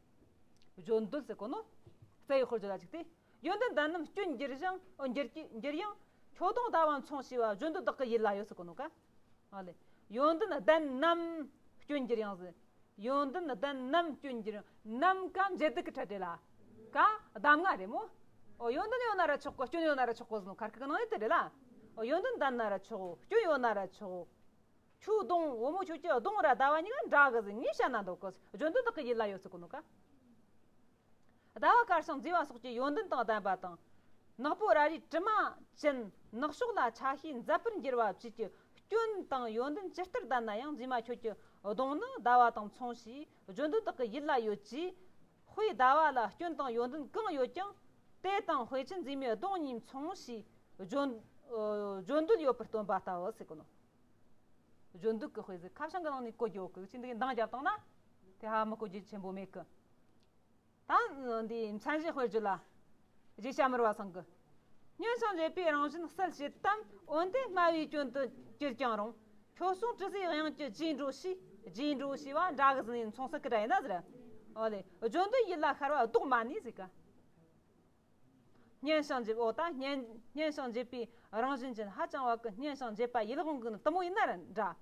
བརྗོད་འདོད་ཟེར་གོ་ནོ། རྩ་བའི་དཔེར་བརྗོད་ལ་གཅིག་སྟེ། ཡོན་ཏན་ལྡན་རྣམས་སྐྱོན་འགྱུར་ཞིང་འགྱུར་གྱི་འགྱུར་ཡང་ཁྱོད་གདོང་ཟླ་བ་མཚུངས་ཞེས་པ་བརྗོད་འདོད་བདག་གི་ཡིད་ལ་ཡོད་ཟེར་གོ་ནོ་ཀ། ཨ་ལེ། ཡོན་ཏན་ལྡན་རྣམས་སྐྱོན་འགྱུར་ཡང་ཟེར། ཡོན་ཏན་ལྡན་རྣམས་སྐྱོན་འགྱུར་ཡང་རྣམས་ཀ་འབྱེད་སྡུད་ཀྱི་ཕྲད་རེད་ལ། ཀ་གདམས་ངག་རེད་མོ། ཨོ་ཡོན་ཏན་ཡོད་ན་ར་ཆོག་གོ་སྐྱོན་ཡོད་ན་ར་ཆོག་གོ་ཟེར་ནོ་ཁར་ཁི་གི་ནང་ནས་དེ་རེད་ལ། ཨོ་ཡོན་ཏན་ལྡན་ན་ར་ཆོག་གོ་སྐྱོན་ཡོད་ན་ར་ཆོག་གོ། ཁྱོད་གདོང་བུ་མོ་ཁྱོད་ཀྱི་གདོང་ར་ཟླ་བ་གཉིས་ཀ་འདྲ་གི་ཟེར་ངས་བཤད་ན་འདོད་གི་བརྗོད་འདོད་བདག་གི་ཡིད་ལ་ཡོད་ཟེར་གོ་ནོ་ཀ། ཟླ་བ་དཀར་ཞིང་མཛེས་པ་སོགས་ཀྱི་ཡོན་ཏན་དང་ལྡན་པ་དང་། ནག་པོ་རལ་གྲིའི་དྲི་མ་ཅན་ནག་ཕྱོགས་ལ་ཆ་ཤས་མཛེས་པར་འགྱུར་བ་བཅས་ཀྱི་སྐྱོན་དང་ཡོན་ཏན་ཇི་ལྟར་ལྡན་ན་ཡང་མཛེས་མ་ཁྱོད་ཀྱི་གདོང་ནི་ཟླ་བ་དང་མཚུངས་ཞེས་བརྗོད་འདོད་བདག་གི་ཡིད་ལ་ཡོད་ཅེས། དཔེ་ཟླ་བ་ལ་སྐྱོན་དང་ཡོན་ཏན་གང་ཡོད་ཀྱང་། དེ་དང་དཔེ་ཅན་མཛེས་མའི་གདོང་གཉིས་མཚུངས་ཞེས་བརྗོད་བརྗོད་འདོད་ཡོད་པར་སྟོན་པ་ལྟ་བུ་ཟེར་གོ་ནོ། བརྗོད་འདོད་ཀྱི་དཔེ་ཟེར་ཁ་བྱང་གི་ནང་ནས་གོ་རྒྱུ་ཡོད་གི་ཅི་འདི་གི་འདང་རྒྱབ་བཏང་ན། དེ་ཧ་མི་གོ་རྒྱུ་ཆེན་པོ་མེད་གི། ད་འདི་མཚན་གཞི་དཔེར་བརྗོད་ལ། རྗེ་ཞྭ་དམར་བ་ཚང་གི། སྙན་ཞིང་འཇེབས་པའི་རང་བཞིན་གསལ་བྱེད་དམ། འོན་ཏེ་སྨྲ་བའི་སྐྱོན་དུ་གྱུར་ཀྱང་རུང་། ཁྱོད་སོང་དྲི་ཟའི་དབྱངས་ཀྱིས་བརྗེད་འགྲོ་ཞེས། བརྗེད་འགྲོ་ཞེས་པ་འདྲ་གི་ཟིན་ནས་མཚུངས་ས་གི་འདྲ་ཡིན་ན་ཟེར། ཨོ་ལེ། བརྗོད་འདོད་ཡིད་ལ་ཤར་བ་ལྡོག་མ་ནུས་ཟེར་ག། སྙན་ཞིང་འཇེབས། ཨོ་ད་སྙན་སྙན་ཞིང་འཇེབས་པའི་རང་བཞིན་ཅན་ཧ་ཅང་བ་གི་སྙན་ཞིང་འཇེབས་པ་ཡིད་དབང་གི་ནི་དུ་མོ་ཡིན་ན་ར་འདྲ།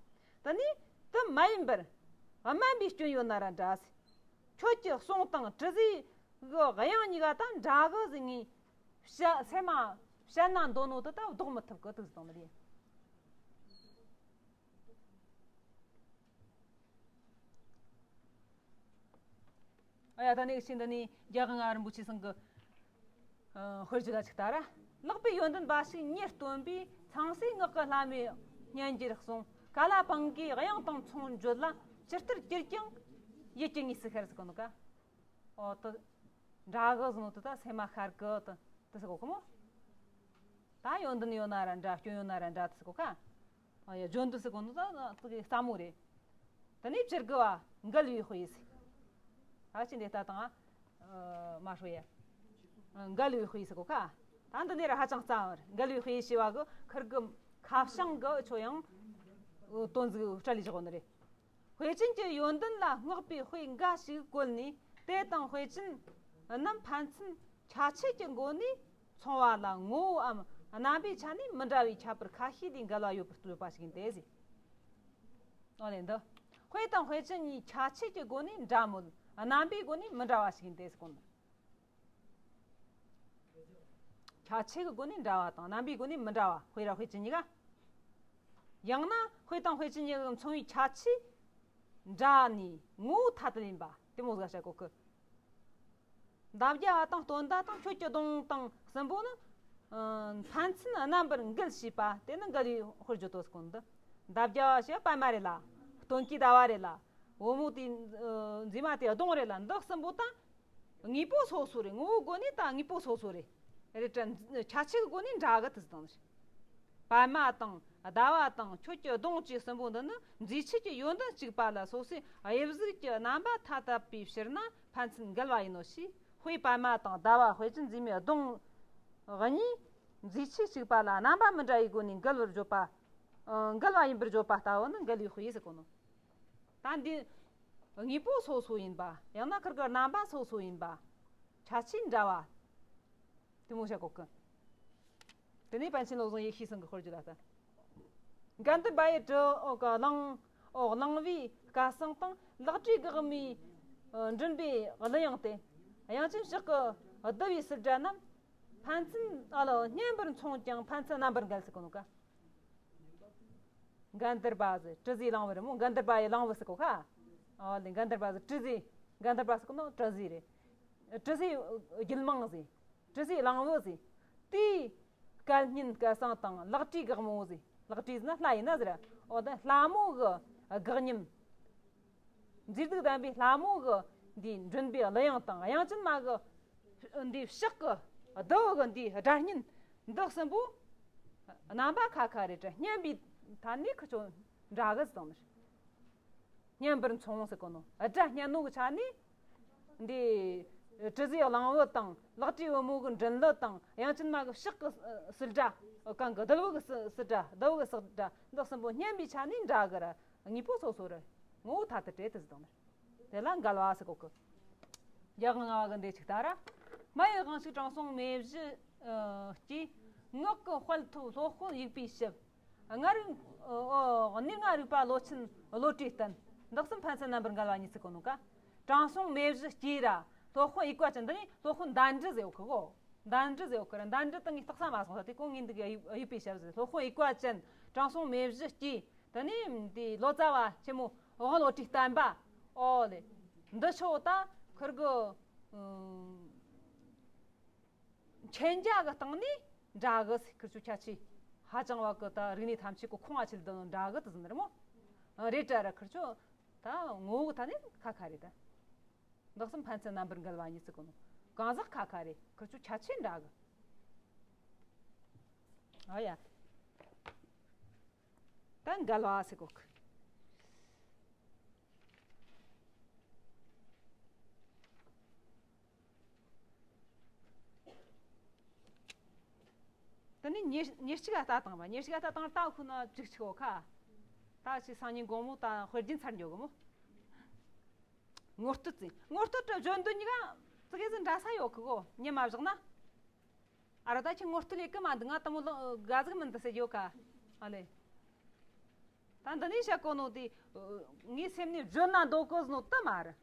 དེ་ནས་དུ་མ་ཡིན་པར་དམན་པའི་སྐྱོན་ཡོད་ན་ར་འདྲ། ཁྱོད་ཀྱི་གསུང་དང་དྲི་ཟའི་ གི་དབྱངས་གཉིས་ཀ་ད་འདྲ་གི་ཟེར་ངས་བཤད་སེམས་མ་བཤད་ན་འདོད་ནོ་དེ་ད་ལྡོག་མི་ཐུབ་གི་དུ་ཟེར་དང་ནི་རེད། ཨ་ཡ་ད་ནི་ཤིང་འདི་ནི་རྒྱལ་དབང་ལྔ་པ་རིན་པོ་ཆེ་ཚང་གི་ཨ་དཔེར་བརྗོད་ལ་ཅིག་ལྟ་ར། ལེགས་པའི་ཡོན་ཏན་འབའ་ཞིག་ཉིད་སྟོན་པའི། ཚངས་སྲས་ངག་གི་ལྷ་མོའི་སྙན་འགྱུར་གསུང་། ཀ་ལ་པིང་ཀའི་དབྱངས་དང་མཚུངས་བརྗོད་ལ། ཇི་ལྟར་གྱུར་ཀྱང་ཡིད་ཀྱི་ངོས་སུ་ཤར་ཟེར་གོ་ནོ་ཀ། ཨོ་ད་འདྲ་གི་ཟེར་ནོ་དེ་ད་སེམས་མ་ཤར་གི་དེ་དེ་ཟེར་གོ་གི་མོ། ད་ཡོན་ཏན་ཡོད་ན་ར་འདྲ། སྐྱོན་ཡོད་ན་ར་འདྲ་དེ་ཟེར་གོ་ཀ། ཨ་ཡ་བརྗོད་འདི་ཟེར་གོ་ནོ་ད་དེ་གི་སླ་མོ་རེད། དེ་ནས་བྱེད་དགུ་བ་འགལ་བའི་དཔེ་ཟེར། ཨ་ཅི་འདི་ལྟ་དང་ཨ་མ་ཧྲོ་ཡ། འགལ་བའི་དཔེ་ཟེར་གོ་ཀ། ད་འདི་ནས་ར་ཧ་ཅང་རྩ་བར་འགལ་བའི་དཔེ་ཞེས་པ་གི་ཁུར་གི་ཁ་བྱང་གི་ཆོ་ཡང་དོན་ཟིག་སྤྲད་ལས་བཞག་གོ་ནི་རེད། དཔེ་ཅན་གྱི་ཡོན་ཏན་ལ་བསྔགས་པའི་དཔེ་འགའ་ཞིག་བཀོད་ནས། དེ་དང་དཔེ་ཅན་རྣམས་ཕན་ཚུན་ཁྱད་ཆོས་ཀྱི་སྒོ་ནས་མཚུངས་པ་ལ་ངོ་བོའམ་རྣམ་པའི་ཆ་ནས་མི་འདྲ་བའི་ཁྱད་པར་ཁ་ཤས་ལས་འགལ་བ་ཡོད་པར་བརྗོད་པ་ཞིག་ཡིན་ཏེ་ཟེར། ཨོ་ལེ་འདི། དཔེ་དང་དཔེ་ཅན་གཉིས་ཁྱད་ཆོས་ཀྱི་སྒོ་ནས་འདྲ་མོད། རྣམ་པའི་སྒོ་ནས་མི་འདྲ་བ་ཞིག་ཡིན་ཏེ་ཟེར་གོ་ནོ། ཁྱད་ཆོས་ཀྱི་སྒོ་ནས་འདྲ་བ་དང་རྣམ་པའི་སྒོ་ནས་མི་འདྲ་བ། དཔེ་ར་དཔེ་ཅན་གཉིས་ཀ། ཡང་ན་དཔེ་དང་དཔེ་ཅན་གཉིས་ཀྱི་མཚུངས་པའི་ཁྱད་ཆོས་འདྲ་ནས་ངོ་བོ་ཐ་དད་ཡིན་པ་དེ་མོ་ཟིག་བཤད་གོ་གི། འདབ་བརྒྱ་བ་དང་སྟོན་ཟླ་དང་ཁྱོད་ཀྱི་གདོང་དང་གསུམ་པོ་ནི། ཨ་ཕན་ཚུན་རྣམ་པར་འགལ་ཞེས་པ་དེ་ནི་འགལ་བའི་དཔེར་བརྗོད་དོ་ཟེར་གོ་ནོ་འདི། འདབ་བརྒྱ་བ་ཞེས་པ་པད་མ་རེད་ལ། སྟོན་ཀའི་ཟླ་བ་རེད་ལ། བུ་མོ་དེ་ཨ་མཛེས་མ་དེ་གདོང་རེད་ལ། འདི་གསུམ་པོ་ད་དངོས་པོ་སོ་སོ་རེད། ངོ་བོའི་སྒོ་ནས་ད་དངོས་པོ་སོ་སོ་རེད། རེད་དྲ། ཁྱད་ཆོས་ཀྱི་སྒོ་ནས་འདྲ་གི་དེ་དང་། པད་མ་དང་ཟླ་བ་དང་ཁྱོད་ཀྱི་གདོང་བཅས་གསུམ་པོ་འདི་ནི་མཛེས་ཆོས་ཀྱི་ཡོན་ཏན་གཅིག་པ་ལ་སོ་སོའི་དབྱིབས་གཟུགས་ཀྱི་རྣམ་པ་ཐ་དད་པའི་ཕྱིར་ན་ཕན་ཚུན་འགལ་བ་ཡིན་ནོ་ཞེས། དཔེ་པད་མ་དང་ཟླ་བ་དཔེ་ཅན་མཛེས་མའི་གདོང་གཉིས་མཛེས་ཆོས་གཅིག་པ་ལ་རྣམ་པ་མི་འདྲ་བའི་སྒོ་ནས་འགལ་བར་བརྗོད་པ། ཨ་འགལ་བ་ཡིན་པར་བརྗོད་པ་ལྟ་བུ་ནི་འགལ་བའི་དཔེ་ཟེར་གོ་ནོ། ད་འདི་དངོས་པོ་སོ་སོ་ཡིན་པ། ཡང་ན་ཁུར་གི་རྣམ་པ་སོ་སོ་ཡིན་པ། ཁྱད་ཆོས་འདྲ་བ། དེ་མོ་བྱ་གོ་གི། དེ་ནས་པཎ་ཆེན་བློ་བཟང་ཡེ་ཤེས་ཚང་གི་དཔེར་བརྗོད་ལ་ལྟ། འགལ་འདུ་འབའ་ཡི་དྲི་འོ་གི་གླང་འོ་གླང་བོའི་སྐད་གསང་དང་། ལག་བྲིས་གི་དབུ་མའི་མགྲིན་པའི་གླུ་དབྱངས་ཏེ། དབྱངས་ཅན་ཕྱག་གི་བསྡུ་བའི་ཟུར་སྒྲ་རྣམས། ཕན་ཚུན་ཨ་ལ་སྙན་པར་མཚུངས་ཀྱང་ཕན་ཚུན་རྣམ་པར་འགལ་ཟེར་གོ་ནོ་ཀ། འགལ་འདུ་འབའ་ཟེར་དྲི་ཟའི་གླང་བོ་རེད་མོ། འགལ་འདུ་འབའ་ཡི་གླང་བོ་ཟེར་གོ་ཁ། ཨོ་ལེ་འགལ་འདུ་འབའ་ཟེར་དྲི་ཟའི། འགལ་འདུ་འབའ་ཟེར་གོ་ནོ་དྲི་ཟའི་རེད། དྲི་ཟའི་རྒྱུད་མང་ཟེར། དྲི་ཟའི་གླང་བོ་ཟེར། དེའི་སྐད་སྙན་སྐད་གསང་དང་། ལག་བྲིས་གི་དབུ་མོ་ཟེར། ལག་བྲིས་ཟེར་ན་ལྷ་ཡིན་ན་ཟེར། ཨོ་ད་ལྷ་མོ་གི་སྒེག་ཉམས། མཛེས་སྡུག་ལྡན་པའི་ལྷ་མོ་གི་འདིའི་མགྲིན་པའི་གླུ་དབྱངས་དང་། དབྱངས་ཅན་མ་གི་འདིའི་ཕྱག་གི་རྡུལ་གི་འདིའི་སྒྲ་སྙན་འདི་གསུམ་པོ་རྣམ་པ་ཁ་ཁ་རེད་དྲ། སྙན་པའི་ཐད་ནས་ཁི་ཆོ་འདྲ་གི་ཟེར་དང་ནི། སྙན་པར་མཚུངས་ཟེར་གོ་ནོ། སྒྲ་སྙན་ནོ་གི་ཆ་ནས་འདི་དྲི་ཟའི་གླང་བུ་དང་། ལག་བྲིས་བུ་མོ་གི་མགྲིན་གླུ་དང་། དབྱངས་ཅན་མ་གི་ཕྱག་གི་སིལ་སྒྲ། གང་གི་རྡུལ་བུ་གི་སིལ་སིལ་སྒྲ། རྡུལ་བུ་གི་སིལ་སྒྲ། འདི་གསུམ་པོ་སྙན་པའི་ཆ་ནས་འདྲ་གི་ར། དངོས་པོ་སོ་སོ་རེད། ངོ་བོ་ཐ་དད་རེད་དེ་ཟེར་དང་ནི། དེ་ལ་འགལ་བ་ཟེར་གོ་གི། རྒྱལ་དབང་ལྔ་པ་གི་འདི་ཅིག་ལྟ་ར། སྨྲ་བའི་དབང་ཕྱུག་དྲང་སྲོང་མེ་བཞི་སྐྱེས། ངག་གི་དཔལ་ཐོབ་སློབ་དཔོན་དབྱུག་པའི་ཞབས། ངར་ཨོ་གནས་ལྔ་རིག་པ་ལོ་ཆེན་བློ་གྲོས་བསྟན། འདི་གསུམ་ཕན་ཚུན་རྣམ་པར་འགལ་བ་ཉིད་ཟེར་གོ་ནོ་ཀ། དྲང་སྲོང་མེ་བཞི་སྐྱེས་ར། སློབ་དཔོན་དབྱུག་པ་ཅན། འདི་ནི་སློབ་དཔོན་ཟླ་འབྲི་ཟེར་ཡོད་གི་གོ། ཟླ་འབྲི་ཟེར་ཡོད་གི་ར། ཟླ་འབྲི་དང་ངས་རྟགས་གསལ་མ་སོང་ས། དེ་ཀོ་ངས་འདི་གི་དབྱུག་པའི་ཞབས་ཟེར། སློབ་དཔོན་དབྱུག་པ་ཅན། དྲང་སྲོང་མེ་བཞི་སྐྱེས། དེ་ནས་འདི་ལོ་ཙཱ་བ་ཆེན་མོ་དབང་བློ་གྲོས་བསྟན་པ། ཨོ་ལེ། འདི་ཆོ་ད་ཁུར་གི་ཨུམ་མཁྱེན་རྒྱ་གི་སྟེང་ནས་འདྲ་གི་ཟེར། ཁུར་ཆོ་ཁྱད་ཆོས་ཧ་ཅང་བ་གི་ད་རིག་གནས་ཐམས་ཅད་གི་ཁོང་ང་ཆེད་དུ་འདྲ་གི་དུ་ཟིན་རེད་མོ། རེད་དྲ་ར་ཁུར་ཆོ་ད་ངོ་བོ་གི་ཐད་ནས་ཁ་ཁ་རེད་ད། འདི་གསུམ་ཕན་ཚུན་རྣམ་པར་འགལ་བ་ཉིད་ཟེར་གོ་ནོ། གང་ཟག་ཁ་ཁ་རེད། ཁུར་ཆོ་ཁྱད་ཆོས་འདྲ་གི། ཨ་ཡ། ད་འགལ་བ་ཟེར་གོ་གི། དེ་ནས་ཉེར་ཉེར་གཅིག་ལ་ལྟ་དང་བ། ཉེར་གཅིག་ལ་ལྟ་དང་ལྟ་ཁུ་ན་ཅིག་ཆིག་ཁ། ད་ཅིག་སང་ཉིན་དགོང་མོ་ད་དཔེ་རྒྱུན་ཚར་འགྱོ་གི་མོ། ངོ་སྤྲོད་ཟེར། ངོ་སྤྲོད་དྲ་བརྗོད་འདོད་གཉིས་ཀ་ཙི་གེ་ཟིག་འདྲ་ས་ཡོད་གི་གོ། ཉན་མ་བཞག་ན། ཨ་ར་ད་ཁྱེད་ངོ་སྤྲོད་ལས་ཀི་མ་འདུག་ང་དེ་མོ་ལོ་དགའ་ཟིག་མིན་འདུག་ཟེར་ཡོད་ཀ། ཨ་ལེ། ད་འདི་ནས་བཤད་གོ་ནོ་དེ་ངའི་སེམས་ནས་བརྗོད་ན་འདོད་གོ་ནོ་དེ་མ་རེད།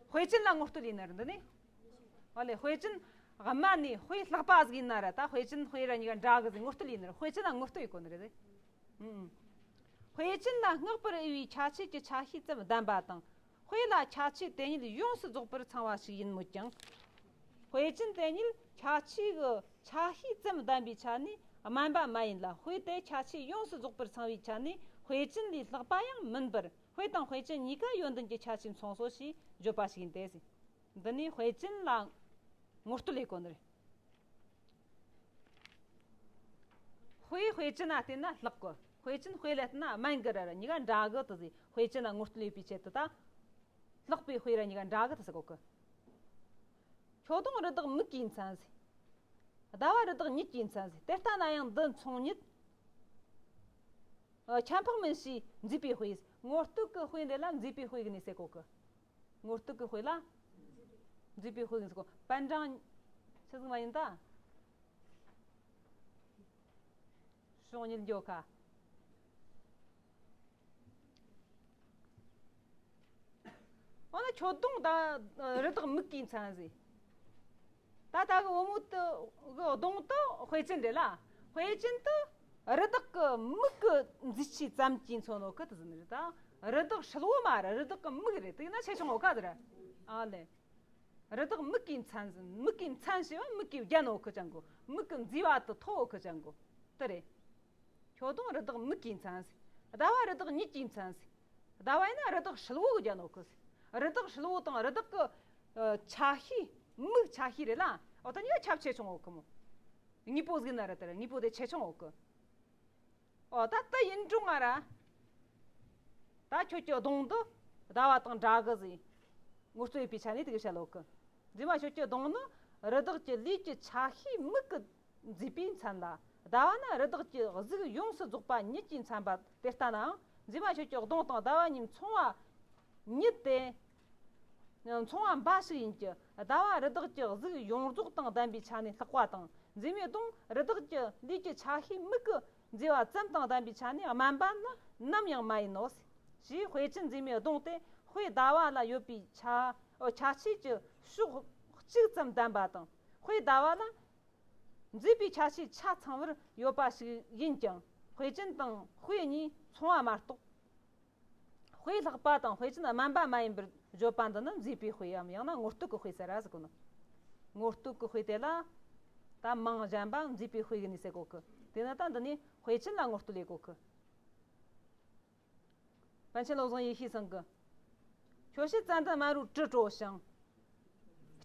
དཔེ་ཅན་ལ་ངོ་བསྟོད་ཡིན་ན་རེད་འདི་ནི། ཨ་ལེ། དཔེ་ཅན་སྔ་མ་ནས་དཔེ་ལྷག་པ་ཟིག་ཡིན་ན་ར། ད་དཔེ་ཅན་དཔེ་ར་གཉིས་ཀ་འདྲ་གི་ཟིག་ངོ་བསྟོད་ཡིན་ན་ར། དཔེ་ཅན་ལ་ངོ་བསྟོད་ཡིན་གོ་ནི་རེད། ཨུམ། དཔེ་ཅན་ལ་བསྔགས་པར་འོས་པའི་ཁྱད་ཆོས་ཀྱི་ཆ་ཤས་ཙམ་ལྡན་པ་དང་། དཔེ་ལ་ཁྱད་ཆོས་དེ་ཉིད་ཡོངས་སུ་རྫོགས་པར་ཚང་བ་ཞིག་ཡིན་མོད་ཀྱང་། དཔེ་ཅན་དེ་ཉིད་ཁྱད་ཆོས་ཀྱི་ཆ་ཤས་ཙམ་ལྡན་པའི་ཆ་ནས་སྨན་པ་མ་ཡིན་ལ། དཔེ་དེ་ཁྱད་ཆོས་ཡོངས་སུ་རྫོགས་པར་ཚང་བའི་ཆ་ནས་དཔེ་ཅན་ལས་ལྷག་པ་ཡང་མིན་པར། དཔེ་དང་དཔེ་ཅན་གཉིས་ཀ་ཡོན་ཏན་གྱི་ཁྱད་ཆོས་མཚུངས་སོ་ཞེས་བརྗོད་པ་ཞིག་ཡིན་ཏེ། འདི་ནི་དཔེ་ཅན་ལ་ངོ་བསྟོད་ལས་གོ་ནི་རེད། དཔེ་དཔེ་ཅན་ལ་བརྟེན་ན་ལྷག་གི། དཔེ་ཅན་དཔེ་ལ་བརྟེན་ན་དམན་གི་ར་ར་གཉིས་ཀ་འདྲ་གི་དུ་ཟེར། དཔེ་ཅན་ལ་ངོ་བསྟོད་ལས་པའི་ཆེད་དུ་ད། ལྷག་པའི་དཔེ་ར་གཉིས་ཀ་འདྲ་གི་དུ་ཟེར་གོ་གི། ཁྱོད་གདོང་རི་དྭགས་མིག་གིས་མཚན་ཟེར། ཟླ་བ་རི་དྭགས་ཉིད་ཀྱིས་མཚན་ཟེར། དེ་ལྟ་ན་ཡང་འདི་མཚུངས་ཉིད། ཨ། ཁྱད་འཕགས་མིན་ཞེས་མཛེས་པའི་དཔེ། ངོ་བསྟོད་ཀྱི་དཔེ་འདི་ལ་མཛེས་པའི་དཔེ་གི་ནས་ཟེར་གོ་གི། ངོ་བསྟོད་ཀྱི་དཔེ་ལ་མཛེས་པའི་དཔེ་གི་ནས་ཟེར་གོ། པན་ཀྲང་ཆི་ཟིག་མ་ཡིན་ད། ཕྱོགས་གཉིས་འགྱོ་ཁ། འོ་ན་ཁྱོད་གདོང་ད་རི་དྭགས་མིག་གིས་མཚན་ཟེར། ད་ལྟ་གི་བུ་མོ་དེ་གི་གདོང་དེ་དཔེ་ཅན་རེད་ལ། དཔེ་ཅན་དེ་རི་དྭགས་ཀྱི་མིག་གི་མཛེས་ཆས་ཙམ་གྱིས་མཚོན་ནོ་གི་དེ་ཟེར་ནི་རེད། ད་རི་དྭགས་ཧྲིལ་བོ་མ་རེད། རི་དྭགས་ཀྱི་མིག་རེད། དེ་ཡིན་ན་ཆེ་ཆུང་འོ་ག་ཟེར། ཨ་ལེ། རི་དྭགས་མིག་གིས་མཚན་ཟེར། མིག་གིས་མཚན་ཞེས་པ་མིག་གིས་བརྒྱན་ནོ་གི་ཅན་གོ། མིག་གི་མཛེས་པ་དེ་ཐོབ་འོ་གི་ཅན་གོ། དེ་རེད། ཁྱོད་གདོང་རི་དྭགས་མིག་གིས་མཚན་ཟེར། ཟླ་བ་རི་དྭགས་ཉིད་ཀྱིས་མཚན་ཟེར། ཟླ་བ་ཡིན་ན་རི་དྭགས་ཧྲིལ་བོ་གི་རྒྱན་ནོ་གི་ཟེར། རི་དྭགས་ཧྲིལ་བོ་དང་རི་དྭགས་ཀྱི་ཨ་ཆ་ཤས། མིག་ཆ་ཤས་རེད་ལ། འོ་ད་གཉིས་ཀ་ཁྱབ་ཆེ་ཆུང་འོ་གི་མོ། དངོས་པོ་ཟིག་ན་ར་དེ་ར་དངོས་པོ་དེ་ཆེ་ཆུང་འོ་གི། འོ་ད་དེ་ཡིན་རུང་ང་ར། ད་ཁྱོད་ཀྱི་གདོང་དེ་ཟླ་བ་དང་འདྲ་གི་ཟེར། ངོ་བསྟོད་པའི་ཆ་ནས་དེ་གི་བཤད་ལོ་གི། མཛེས་མ་ཁྱོད་ཀྱི་གདོང་ནི་རི་དྭགས་ཀྱི་ལུས་ཀྱི་ཆ་ཤས་མིག་གི་མཛེས་པས་མཚན་ལ། ཟླ་བ་ནི་རི་དྭགས་ཀྱི་གཟུགས་ཡོངས་སུ་རྫོགས་པ་ཉིད་ཀྱིས་མཚན་པ། དེ་ལྟ་ནའང་མཛེས་མ་ཁྱོད་ཀྱི་གདོང་དང་ཟླ་བ་གཉིས་མཚུངས་པ་ཉིད་དེ། མཚུངས་པ་འབའ་ཞིག་ཡིན་གྱི། ཟླ་བ་རི་དྭགས་ཀྱི་གཟུགས་ཡོངས་རྫོགས་དང་ལྡན་པའི་ཆ་ནས་ལྷག་པ་དང་། མཛེས་མའི་གདོང་རི་དྭགས་ཀྱི་ལུས་ཀྱི་ཆ་ཤས་མིག་གི་མཛེས་པ་ཙམ་དང་ལྡན་པའི་ཆ་ནས་དམན་པ་ནི་ནམ་ཡང་མ་ཡིན་ནོ། ཞེས་དཔེ་ཅན་མཛེས་མའི་གདོང་དེ་དཔེ་ཟླ་བ་ལ་ཡོད་པའི་ཆ། ཨོ། ཁྱད་ཆོས་ཀྱི་ཕྱོགས་གཅིག་ཙམ་ལྡན་པ་དང་། དཔེ་ཟླ་བ་ལ་མཛེས་པའི་ཁྱད་ཆོས་ཆ་ཚང་བར་ཡོད་པ་ཞིག་ཡིན་ཀྱང་། དཔེ་ཅན་དང་དཔེ་གཉིས་མཚུངས་པ་མ་གཏོགས། དཔེ་ལྷག་པ་དང་དཔེ་ཅན་དམན་པ་མ་ཡིན་པར་བརྗོད་པ་འདི་ནི་མཛེས་པའི་དཔེའམ་ཡང་ན་ངོ་བསྟོད་ཀྱི་དཔེ་ཟེར་ར་ཟེར་གོ་ནོ། ངོ་བསྟོད་ཀྱི་དཔེ་དེ་ལ་ད་མིང་གཞན་པ་མཛེས་པའི་དཔེ་གི་ནི་ཟེར་གོ་གི། དེ་ནི་ད་འདི་ནི་དཔེ་ཅན་ལ་ངོ་བསྟོད་ལས་གོ་གི། པཎ་ཆེན་བློ་བཟང་ཡེ་ཤེས་ཚང་གི། ཁྱོད་བཤད་ཙན་དན་དམར་པོའི་དྲི་བྲོ་ཞིང་།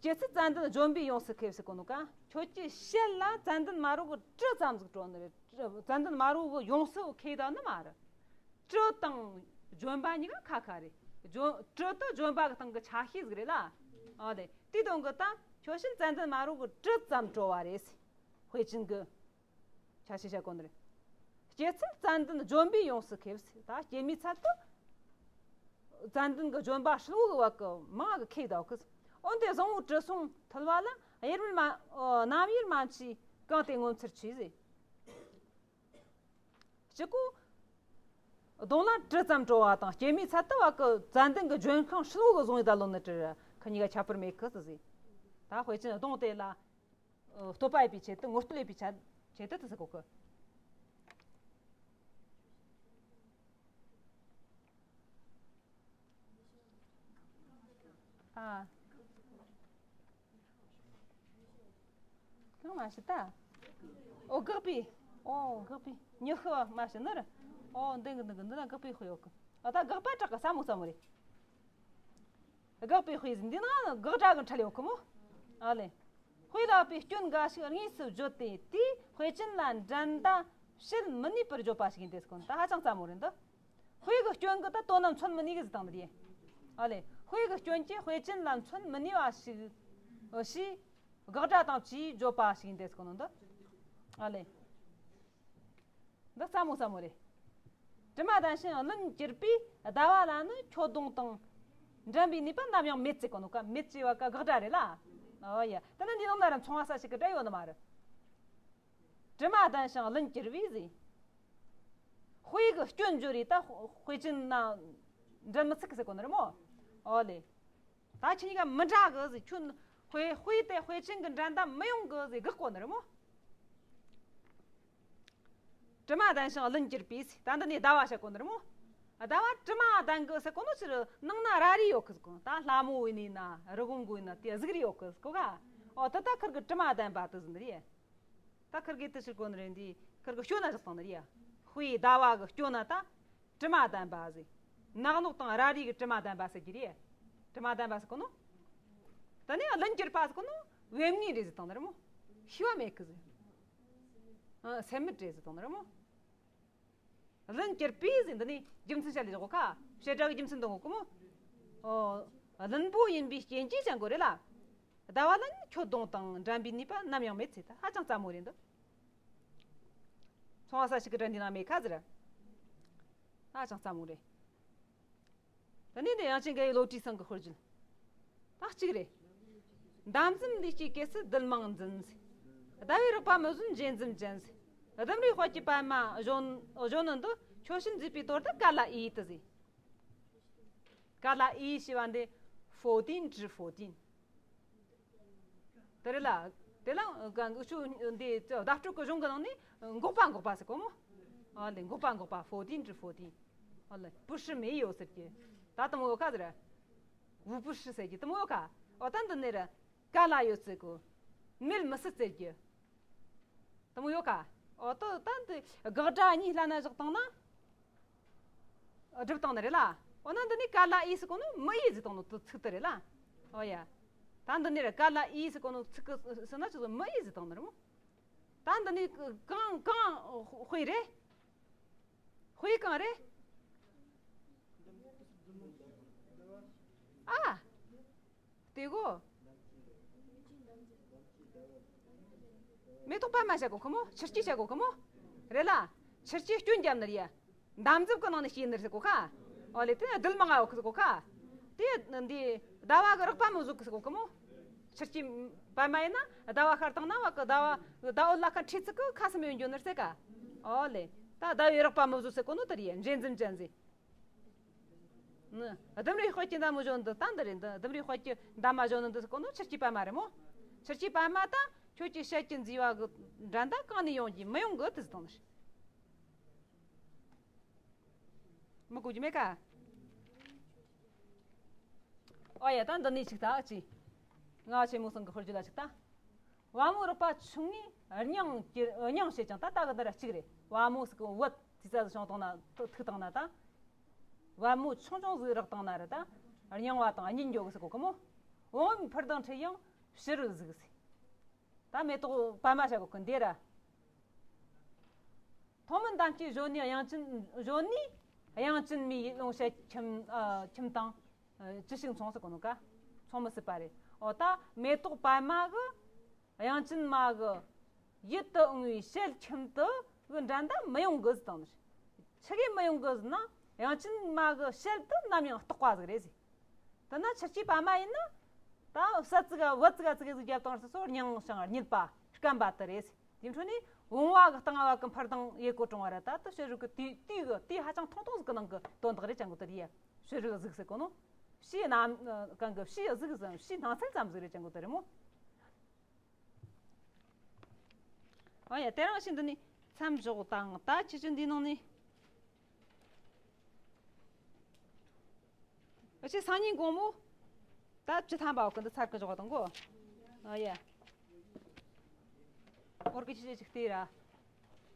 སྐྱེད་ཚལ་ཙན་དན་ལྗོན་པས་ཡོངས་སུ་ཁེབས་ཟེར་གོ་ནོ་ཀ། ཁྱོད་ཀྱི་ཞལ་ལ་ཙན་དན་དམར་པོ་གི་དྲི་ཙམ་ཟིག་བྲོ་ནི་རེད། ཙན་དན་དམར་པོ་གི་ཡོངས་སུ་ཁེབས་ད་ནི་མ་རེད། དྲི་དང་ལྗོན་པ་གཉིས་ཀ་ཁ་ཁ་རེད། ལྗོན། དྲི་དེ་ལྗོན་པ་གི་སྟེང་གི་ཆ་ཤས་ཟིག་རེད་ལ། ཨ་ལེ། དེའི་དོན་གི་ད་ཁྱོད་ཞལ་ཙན་དན་དམར་པོ་གི་དྲི་ཙམ་བྲོ་བ་རེད་ཟེར། དཔེ་ཅན་གི། ཆ་ཤས་བཤད་གོ་ནི་རེད། སྐྱེད་ཚལ་ཙན་དན་ལྗོན་པས་ཡོངས་སུ་ཁེབས་ཟེར། ད་སྐྱེད་མོས་ཚལ་དུ་ཙན་དན་གི་ལྗོན་པ་ཧྲིལ་བོ་གི་བ་གི་མང་གི་ཁེབས་ད་གི། འོན་ཏེ་བཟང་པོའི་དྲི་བསུང་འཐུལ་བ་ལ། གཡེར་མེད་མ། ཨོ། རྣམ་གཡེར་མ་མཆིས་གང་སྟེ་ངོ་མཚར་ཆེ་ཟེར། གཅིག་གོ། གདོང་ལ་དྲི་ཙམ་བྲོ་བ་དང་སྐྱེད་མོས་ཚལ་དུ་བ་གི་ཙན་དན་གི་ལྗོན་ཤིང་ཧྲིལ་བོ་གི་བཟུང་ཡི་ད་ལོ་ནི་དྲི་ར་ཁི་གཉིས་ཀ་ཁྱད་པར་མེད་གི་ཟེར། ད་དཔེ་ཅན་གདོང་དེ་ལ། ཨོ། བསྟོད་པ་ཡིན་པའི་ཆེད་དུ། ངོ་བསྟོད་ལས་པའི་ཆ། ཆེད་དུ་དེ་ཟེར་གོ་གི། ཨ། གང་མ་ཤི་ད། ཨོ། དགག་པའི། ཨོ། དགག་པའི་ཉི་ཤུ་བ་མ་ཤི་ནི་རེད། ཨོ། འདི་གི་འདི་གི་འདི་ན་དགག་པའི་དཔེ་ཡོད་གི། ཨ། ད་དགག་པ་བྲག་གི་ས་མོ་ས་མོ་རེད། དགག་པའི་དཔེ་ཟིན་འདི་ན་དགག་སྒྲ་གི་འཕྲལ་ཡོད་གི་མོ། ཨ་ལེ། དཔེ་ལ་བབ་པའི་སྐྱོན་འགའ་ཞིག་དངོས་སུ་བརྗོད་དེ། དེས་དཔེ་ཅན་ལ་འགྲན་ཟླ་བྱེད་མི་ནུས་པར་བརྗོད་པ་ཞིག་ཡིན་ཏེ་ཟེར་གོ་ནོ། ད་ཧ་ཅང་རྩ་མོ་རེད་འདི། དཔེ་གི་སྐྱོན་གི་ད་དོན་རྣམས་མཚོན་མི་ནུས་གི་ཟེར་དང་འདི་རེད། ཨ་ལེ། དཔེ་གི་སྐྱོན་གྱིས་དཔེ་ཅན་ལ་མཚོན་མི་ནུས་པ་ཞིག་ཞེས་དགག་སྒྲ་དང་བཅས་བརྗོད་པ་ཞིག་ཡིན་ཏེ་ཟེར་གོ་ནོ་འདི། ཨ་ལེ། འདི་རྩ་མོ་རྩ་མོ་རེད། དྲི་མ་ལྡན་ཞིང་བླུན་གྱུར་པའི་ཟླ་བ་ལ་ནི་ཁྱོད་གདོང་དང་འགྲན་པའི་ནུས་པ་ནམ་ཡང་མེད་ཟེར་གོ་ནོ་ཀ། མེད་ཅེས་པ་ཀ་དགག་སྒྲ་རེད་ལ། ཨོ་ཡ། དེ་ནི་འདི་ནང་ན་ར་མཚུངས་པ་ས་ཞིག་གི་སྒྲ་ཡོད་ནི་མ་རེད། དྲི་མ་ལྡན་ཞིང་བླུན་གྱུར་པའི་ཟེར། དཔེ་གི་སྐྱོན་བརྗོད་རེད་ད། དཔེ་ཅན་ན་འགྲན་མི་ཚུགས་ཟེར་གོ་ནི་རེད་མོ། ཨོ་ལེ། ད་ཁྱེད་གཉིས་ཀ་མི་འདྲ་གི་ཟེར། ཁྱོད་དཔེ་དཔེ་དེ་དཔེ་ཅན་གི་འགྲན་ཟླ་མི་ཡོང་གི་ཟེར་དགག་གོ་ནི་རེད་མོ། དྲི་མ་ལྡན་ཞིང་བླུན་གྱུར་པའི་ཟེར། ད་འདི་ནས་ཟླ་བ་བཤད་གོ་ནི་རེད་མོ། ཟླ་བ་དྲི་མ་ལྡན་གི་ཟེར་གོ་ནོ་ཕྱིར་ནང་ན་ར་རི་ཡོད་གི་ཟེར་གོ། ད་ལྷ་མོ་ཡིན་ནི་ན་རི་བོང་གོ་ཡིན་ན་དེ་གཟུགས་རི་ཡོད་གི་ཟེར་གོ་ག། ཨོ་ད་ད་ཁིར་གི་དྲི་མ་ལྡན་པ་དེ་ཟེར་ནི་རེད། ད་ཁིར་གི་དེ་ཕྱིར་གོ་ནི་རེད། འདི་ཁིར་གི་སྐྱོ་ན་བཞག་བཏང་ནི་རེད། དཔེ་ཟླ་བ་གི་སྐྱོ་ན་ད་དྲི་མ་ལྡན་པ་ཟེར། ནག་ནོག་དང་ར་རི་གི་དྲི་མ་ལྡན་པ་ཟེར་གི་རེད། དྲི་མ་ལྡན་པ་ཟེར་གོ་ནོ། ད་ནི་བླུན་གྱུར་པ་ཟེར་གོ་ནོ། བེམ་ངན་རེད་ཟེར་བཏང་ནི་རེད་མོ། ཤེས་པ་མེད་གི་ཟེར། ཨ་སེམས་མེད་རེད་ཟེར་བཏང་ནི་རེད་མོ། བླུན་གྱུར་པའི་ཟེར། འདི་ནི་རྒྱུ་མཚན་བཤད་ལས་བཞག་གོ་ཁ། བྱེད་སྒྲ་གི་རྒྱུ་མཚན་འདོན་གོ་གི་མོ། ཨོ། བླུན་པོ་ཡིན་པའི་རྐྱེན་གྱིས་ཅང་གོ་རེད་ལ། ཟླ་བ་ལ་ནི་ཁྱོད་གདོང་དང་འགྲན་པའི་ནུས་པ་ནམ་ཡང་མེད་ཚེ། ད་ཧ་ཅང་རྩ་མོ་རེད་འདི། ཚོང་བ་ས་ཞིག་གི་དྲན་འདི་ན་མེད་ཁ་ཟེར། ཧ་ཅང་རྩ་མོ་རེད། ད་ནི་འདི་དབྱངས་ཅན་དགའ་བའི་བློ་གྲོས་ཚང་གི་དཔེར་བརྗོད། ད་གཅིག་རེད། འདམ་རྫུན་ལུས་ཀྱི་སྐྱེ་ཚུལ་རྡུལ་མང་འཛིན་ཟེར། ཟླ་བའི་རེག་པ་མི་བཟོད་འདྲེ་འཛུམ་ཅན་ཟེར། ལྡུམ་རའི་དཔལ་གྱི་པད་མ་གཞོན་གཞོན་ནུ་འདི། ཁྱོད་བྱིན་མཛེས་པའི་དོར་ཏེ་ཀ་ལ་ཨི་ཏི་ཟེར། ཀ་ལ་ཨི་ཞེས་པ་འདི་ཧྥོ་ཏིན་ཏྲི་ཧྥོ་ཏིན། དེ་རེད་ལ། དེ་ལ་ག་འུ་ཆོ་འདི་བརྡ་སྤྲོད་ཀྱི་གཞུང་གི་ནང་ནས་འགོག་པ་འགོག་པ་ཟེར་གོ་མོ། ཨ་ལེ་འགོག་པ་འགོག་པ་ཧྥོ་ཏིན་ཏྲི་ཧྥོ་ཏིན། ཨ་ལེ་པུ་ཧྲི་མེ་ཡོད་ཟེར་གྱི། ད་དུང་ཡོད་ཁ་ཟེར། ཝུ་པུ་ཧྲི་ཟེར་གྱི་དུ་མོ་ཡོད་ཁ། འོ་ད་འདི་ནས་ར་ཀ་ལ་ཡོད་ཟེར་གོ། མེལ་མི་སྲིད་ཟེར་གྱི། དུ་མོ་ཡོད་ཁ། འོ་ད་ད་འདི་དགག་སྒྲ་གཉིས་ལྷན་ན་བཞག་བཏང་ན། སྒྲུབ་བཏང་ནི་རེད་ལ། འོ་ན་འདི་ནས་ཀ་ལ་ཨི་ཟེར་གོ་ནོ་མི་ཨི་ཟེར་བཏང་ནོ་དུ་ཚིག་དེ་རེད་ལ། འོ་ཡ། ད་འདི་ནས་ར་ཀ་ལ་ཨི་ཟེར་གོ་ནོ་ཚིག་གི་ཟེར་ན་ཅི་ཟེར་མི་ཨི་ཟེར་བཏང་ནི་རེད་མོ། ད་འདི་ནས་གང་གང་དཔེ་རེད། དཔེ་གང་རེད། ཨ། དེ་གོ། མེ་ཏོག་པད་མ་བྱ་གོ་ཁོ་མོ། ཆུ་སྐྱེས་བྱ་གོ་ཁོ་མོ། རེད་ལ། ཆུ་སྐྱེས་སྐྱོན་རྒྱབ་ནི་རེད་ཡ། འདམ་རྫབ་གི་ནང་ནས་སྐྱེས་ནི་རེད་ཟེར་གོ་ཁ། ཨོ་ལེ་དེ་རྡུལ་མང་ང་ཡོད་གི་ཟེར་གོ་ཁ། དེ་འདི་ཟླ་བ་གི་རེག་པ་མི་བཟོད་གི་ཟེར་གོ་ཁོ་མོ། ཆུ་སྐྱེས་པད་མ་ཡིན་ན་ཟླ་བ་ཤར་བཏང་ན་བ་གི་ཟླ་བ་ཟླ་འོད་ལ་ཁ་ཁྲིད་ཚིག་གི་ཁ་སུ་མི་ཡོང་རྒྱུ་ནི་རེད་ཟེར་ག། ཨོ་ལེ། ད་ཟླ་བའི་རེག་པ་མི་བཟོད་ཟེར་གོ་ནོ་དེ་རེད་ཡ། འདྲེ་འཛུམ་ཅན་ཟེར། ནི། ལྡུམ་རའི་དཔལ་གྱི་འདབ་མ་གཞོན་འདི་ད་འདི་རེད་འདི། ལྡུམ་རའི་དཔལ་གྱི་འདབ་མ་གཞོན་ནུ་འདི་ཟེར་གོ་ནོ་ཆུ་སྐྱེས་པད་མ་རེད་མོ། ཆུ་སྐྱེས་པད་མ་ད་ཁྱོད་ཀྱི་ཞལ་གྱི་མཛེས་པ་གི་འགྲན་ཟླ་གང་ནས་ཡོང་གི་མི་ཡོང་གི་དེ་ཟེར་དང་ནི། མི་གོ་རྒྱུ་མེད་ཀ། ཨོ་ཡ་ད་འདི་ནས་ཅིག་ད་ཅི། ང་ཆེན་མོ་སང་གི་ཧོར་རྒྱུ་ལ་ཅིག་ད། བ་མོ་རེག་པ་ཆུང་ངུས་རྙིང་གི་རྙིང་བྱེད་ཅིང་། ད་ལྟ་གི་འདི་ར་གཅིག་རེད། བ་མོ་ཟེར་གི་བུད་དེ་ཙ་ཟིག་བྱུང་བཏང་ན་ཐུག་བཏང་ན་ད། བ་མོ་ཆུང་ཆུང་ཟིག་རེག་བཏང་ན་ར་ད། རྙིང་བ་དང་གཉིད་འགྱོ་གི་ཟེར་གོ་གི་མོ། བུང་བའི་འཕུར་ལྡིང་ཁྲིད་ཡང་ཕྱི་རུ་གཟིགས་ཟེར། ད་མེ་ཏོག་པད་མ་བྱ་གོ་གི་འདི་ར། ཐོག་མར་འདམ་སྐྱེས་གཞོན་ནུའི་དབྱངས་ཅན། གཞོན་ནུའི་དབྱངས་ཅན་མའི་ཡིད་ལོངས་ཞལ་ཁྱིམ་ཨ་ཁྱིམ་དང་། ཨ་ཅི་ཞིག་མཚུངས་ཟེར་གོ་ནོ་ཀ། མཚུངས་མི་སྲིད་པ་རེད། འོ་ད་མེ་ཏོག་པད་མ་གི་དབྱངས་ཅན་མ་གི་ཡིད་དུ་འོང་བའི་ཞལ་ཁྱིམ་དུ་གི་འགྲན་ཟླ་མི་ཡོང་གི་ཟེར་དང་ནི། ཆི་གི་མི་ཡོང་གི་ཟེར་ན། དབྱངས་ཅན་མ་གི་ཞལ་དུ་ནམ་ཡང་རྟག་པ་ཟིག་རེད་ཟེར། དེ་ན་ཆུ་སྐྱེས་པད་མ་ཡིན་ན། ད་ས་ཙི་ག་བུ་ཙི་ག་ཙི་གེ་ཟིག་རྒྱབ་བཏང་ཟེར་སོ་རྙིང་ཞིང་རྙིད་པ་སྐམ་པ་དེ་རེད་ཟེར། དེ་འཕྲོ་ནས་བུང་བ་གི་སྟེང་བ་གི་འཕུར་ལྡིང་ཡེ་གོ་གྲོང་བ་ར་ད་དུ་ཕྱི་རུ་གི་དུས་དུས་གི་དུས་ཧ་ཅང་ཐུང་ཐུང་ཟིག་གི་ནང་གི་དོན་དག་རེད་ཅང་གི་དེ་རེད་ཡ། ཕྱི་རུ་གཟིགས་ཟེར་གོ་ནོ། ཕྱིའི་རྣམ་གང་གི་ཕྱིའི་གཟིགས་ཟེར་ཕྱིའི་སྣང་ཚུལ་ཙམ་ཟིག་རེད་ཅང་གི་དེ་རེད་མོ། ཨ་ཡ་དེ་རིང་ཞིག་འདི་ནས་མཚམས་འཇོག་དང་ད་ཁྱེད་ཚོ་འདི་ནང་ནས། ཨ་ཅེ་སང་ཉིན་དགོང་མོ། ད་བཅུ་ཐམ་པ་འོག་གི་འདི་ཚར་གི་འཇོག་དང་གོ། ཨ་ཡ། འོར་གི་ཅི་ཅི་ཅིག་ལྟོས་ར།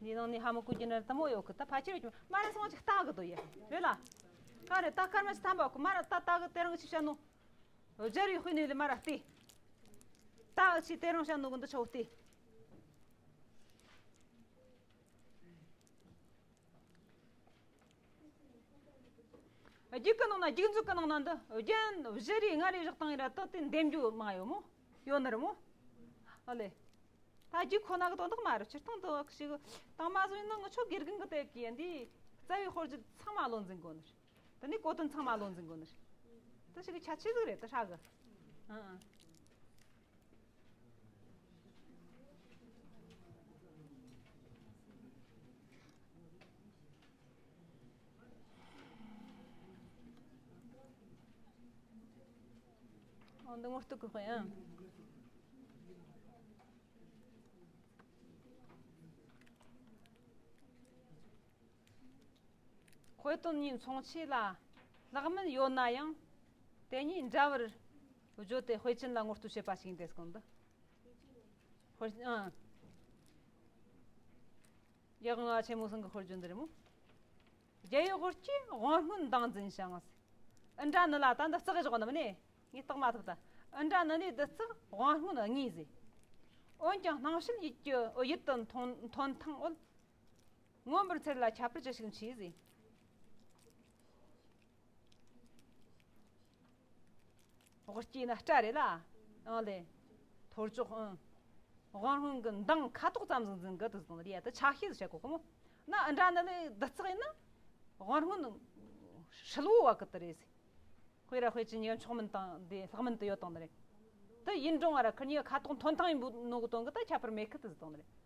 འདི་ནང་ནས་ཧ་མ་གོ་རྒྱུ་ནི་དེ་མོ་ཡོད་གི། ད་ཕལ་ཆེར་ཡོད་ཀྱི་མ་ར་སོང་ཅིག་ལྟ་གི་འདུག་ཡ། རེད་ལ། ག་རེ་ད་སྐར་མ་བཅུ་ཐམ་པ་འོག་གི་མ་ར་ད་ལྟ་གི་དེ་རིང་ཅི་བྱ་ནོ། སྦྱར་བའི་དཔེ་ནས་ལས་མ་ར་སྟེ། ད་ཨ་ཆི་དེ་རིང་བྱ་ནོ་གི་འདི་ཆོག་སྟེ། རྒྱུགས་ཀྱི་ནང་ན་རྒྱུགས་འཛུགས་ཀྱི་ནང་ན་འདི་རྒྱན་བཞི་རེ་ལྔ་རེ་བཞག་བཏང་ཡིན་ར་ད་དེ་འདེམས་རྒྱུ་མ་ཡོད་མོ། ཡོད་ནི་རེད་མོ། ཨ་ལེ། ད་རྒྱུགས་ཁོ་ན་གི་དོན་དག་མ་རེད། སྤྱིར་བཏང་དུ་ཞིག་དང་མ་བཟོ་ཡིན་ན་ངི་ཆོ་དགེ་རྒན་གི་དེབ་ཀྱི་འདི་རྩ་བའི་དཔེར་བརྗོད་ཚང་མ་བློ་འཛིན་དགོས་ནི་རེད། དེ་ནས་གོ་དོན་ཚང་མ་བློ་འཛིན་དགོས་ནི་རེད། དེ་ཞིག་གི་ཁྱད་ཆོས་ཟིག་རེད་དེ་ཧྲ་གི། ཨང་ཨང་། འདི་ངོ་སྟོད་གི་དཔེ་ཡིན། དཔེ་དོན་གཉིས་མཚུངས་ཆོས་ལ་ལྷག་མིན་ཡོད་ན་ཡང་། དེ་གཉིས་འདྲ་བར་བརྗོད་དེ་དཔེ་ཅན་ལ་ངོ་སྤྲོད་བྱེད་པ་ཞིག་ཡིན། དེ་སྐོར་འདི། དཔེ་ཨང་། ཡག་ང་ཆེན་མོ་སང་གི་དཔེར་བརྗོད་འདི་རེད་མོ། རྒྱལ་བའི་དབུ་སྐྱེས་དབང་སྔོན་མདངས་འཛིན་ཞིང་། ཨི་འདྲ་ནི་ལ་ད་འདི་ལྕགས་ཀྱི་བཞག་ནི་མིན་ནི། ངས་བརྟག་མ་ཐུབ་ད། ཨི་འདྲ་ནི་ལས་འདི་ལྕགས་དབང་སྔོན་དངོས་ཟེར། འོན་ཀྱང་སྣང་བྱེད་ཡིད་ཀྱི་ཡིད་དུ་འཐོན་འཐོན་ཐེངས་འོད། མངོན་པར་འཚེར་ལ་ཁྱད་པར་ཅི་ཞིག་མཆིས་ཟེར། དབུ་སྐྱེས་ནི་སྐྲ་རེད་ལ། ཨང་ལེ། ཐོར་ཅོག་ཨང་། དབང་སྔོན་གྱི་མདངས་ཁ་དོག་ཙམ་ཟིག་འཛིན་གི་དུ་ཟིག་རེད་ཡ། དེ་ཆ་ཤས་ཟིག་བྱ་གོ་གི་མོ། ན་ཨི་འདྲ་ནི་ལས་འདི་ལྕགས་ཡིན་ན། དབང་སྔོན་ཧྲིལ་བོ་བ་གི་དུ་རེད་ཟེར། དཔེ་ར་དཔེ་ཅན་ཡང་མཆོག་མིན་དང་དེ་ལྷག་མིན་དུ་ཡོད་དང་ནི་རེད། དེ་ཡིན་རུང་བ་ར་ཁུར་གཉིས་ཁ་དོག་འཐོན་ཐང་ཡིན་པོ་ནོ་གི་དོན་གི་ད་ཁྱད་པར་མེད་ཁི་དུ་ཟིག་དང་ནི་རེད།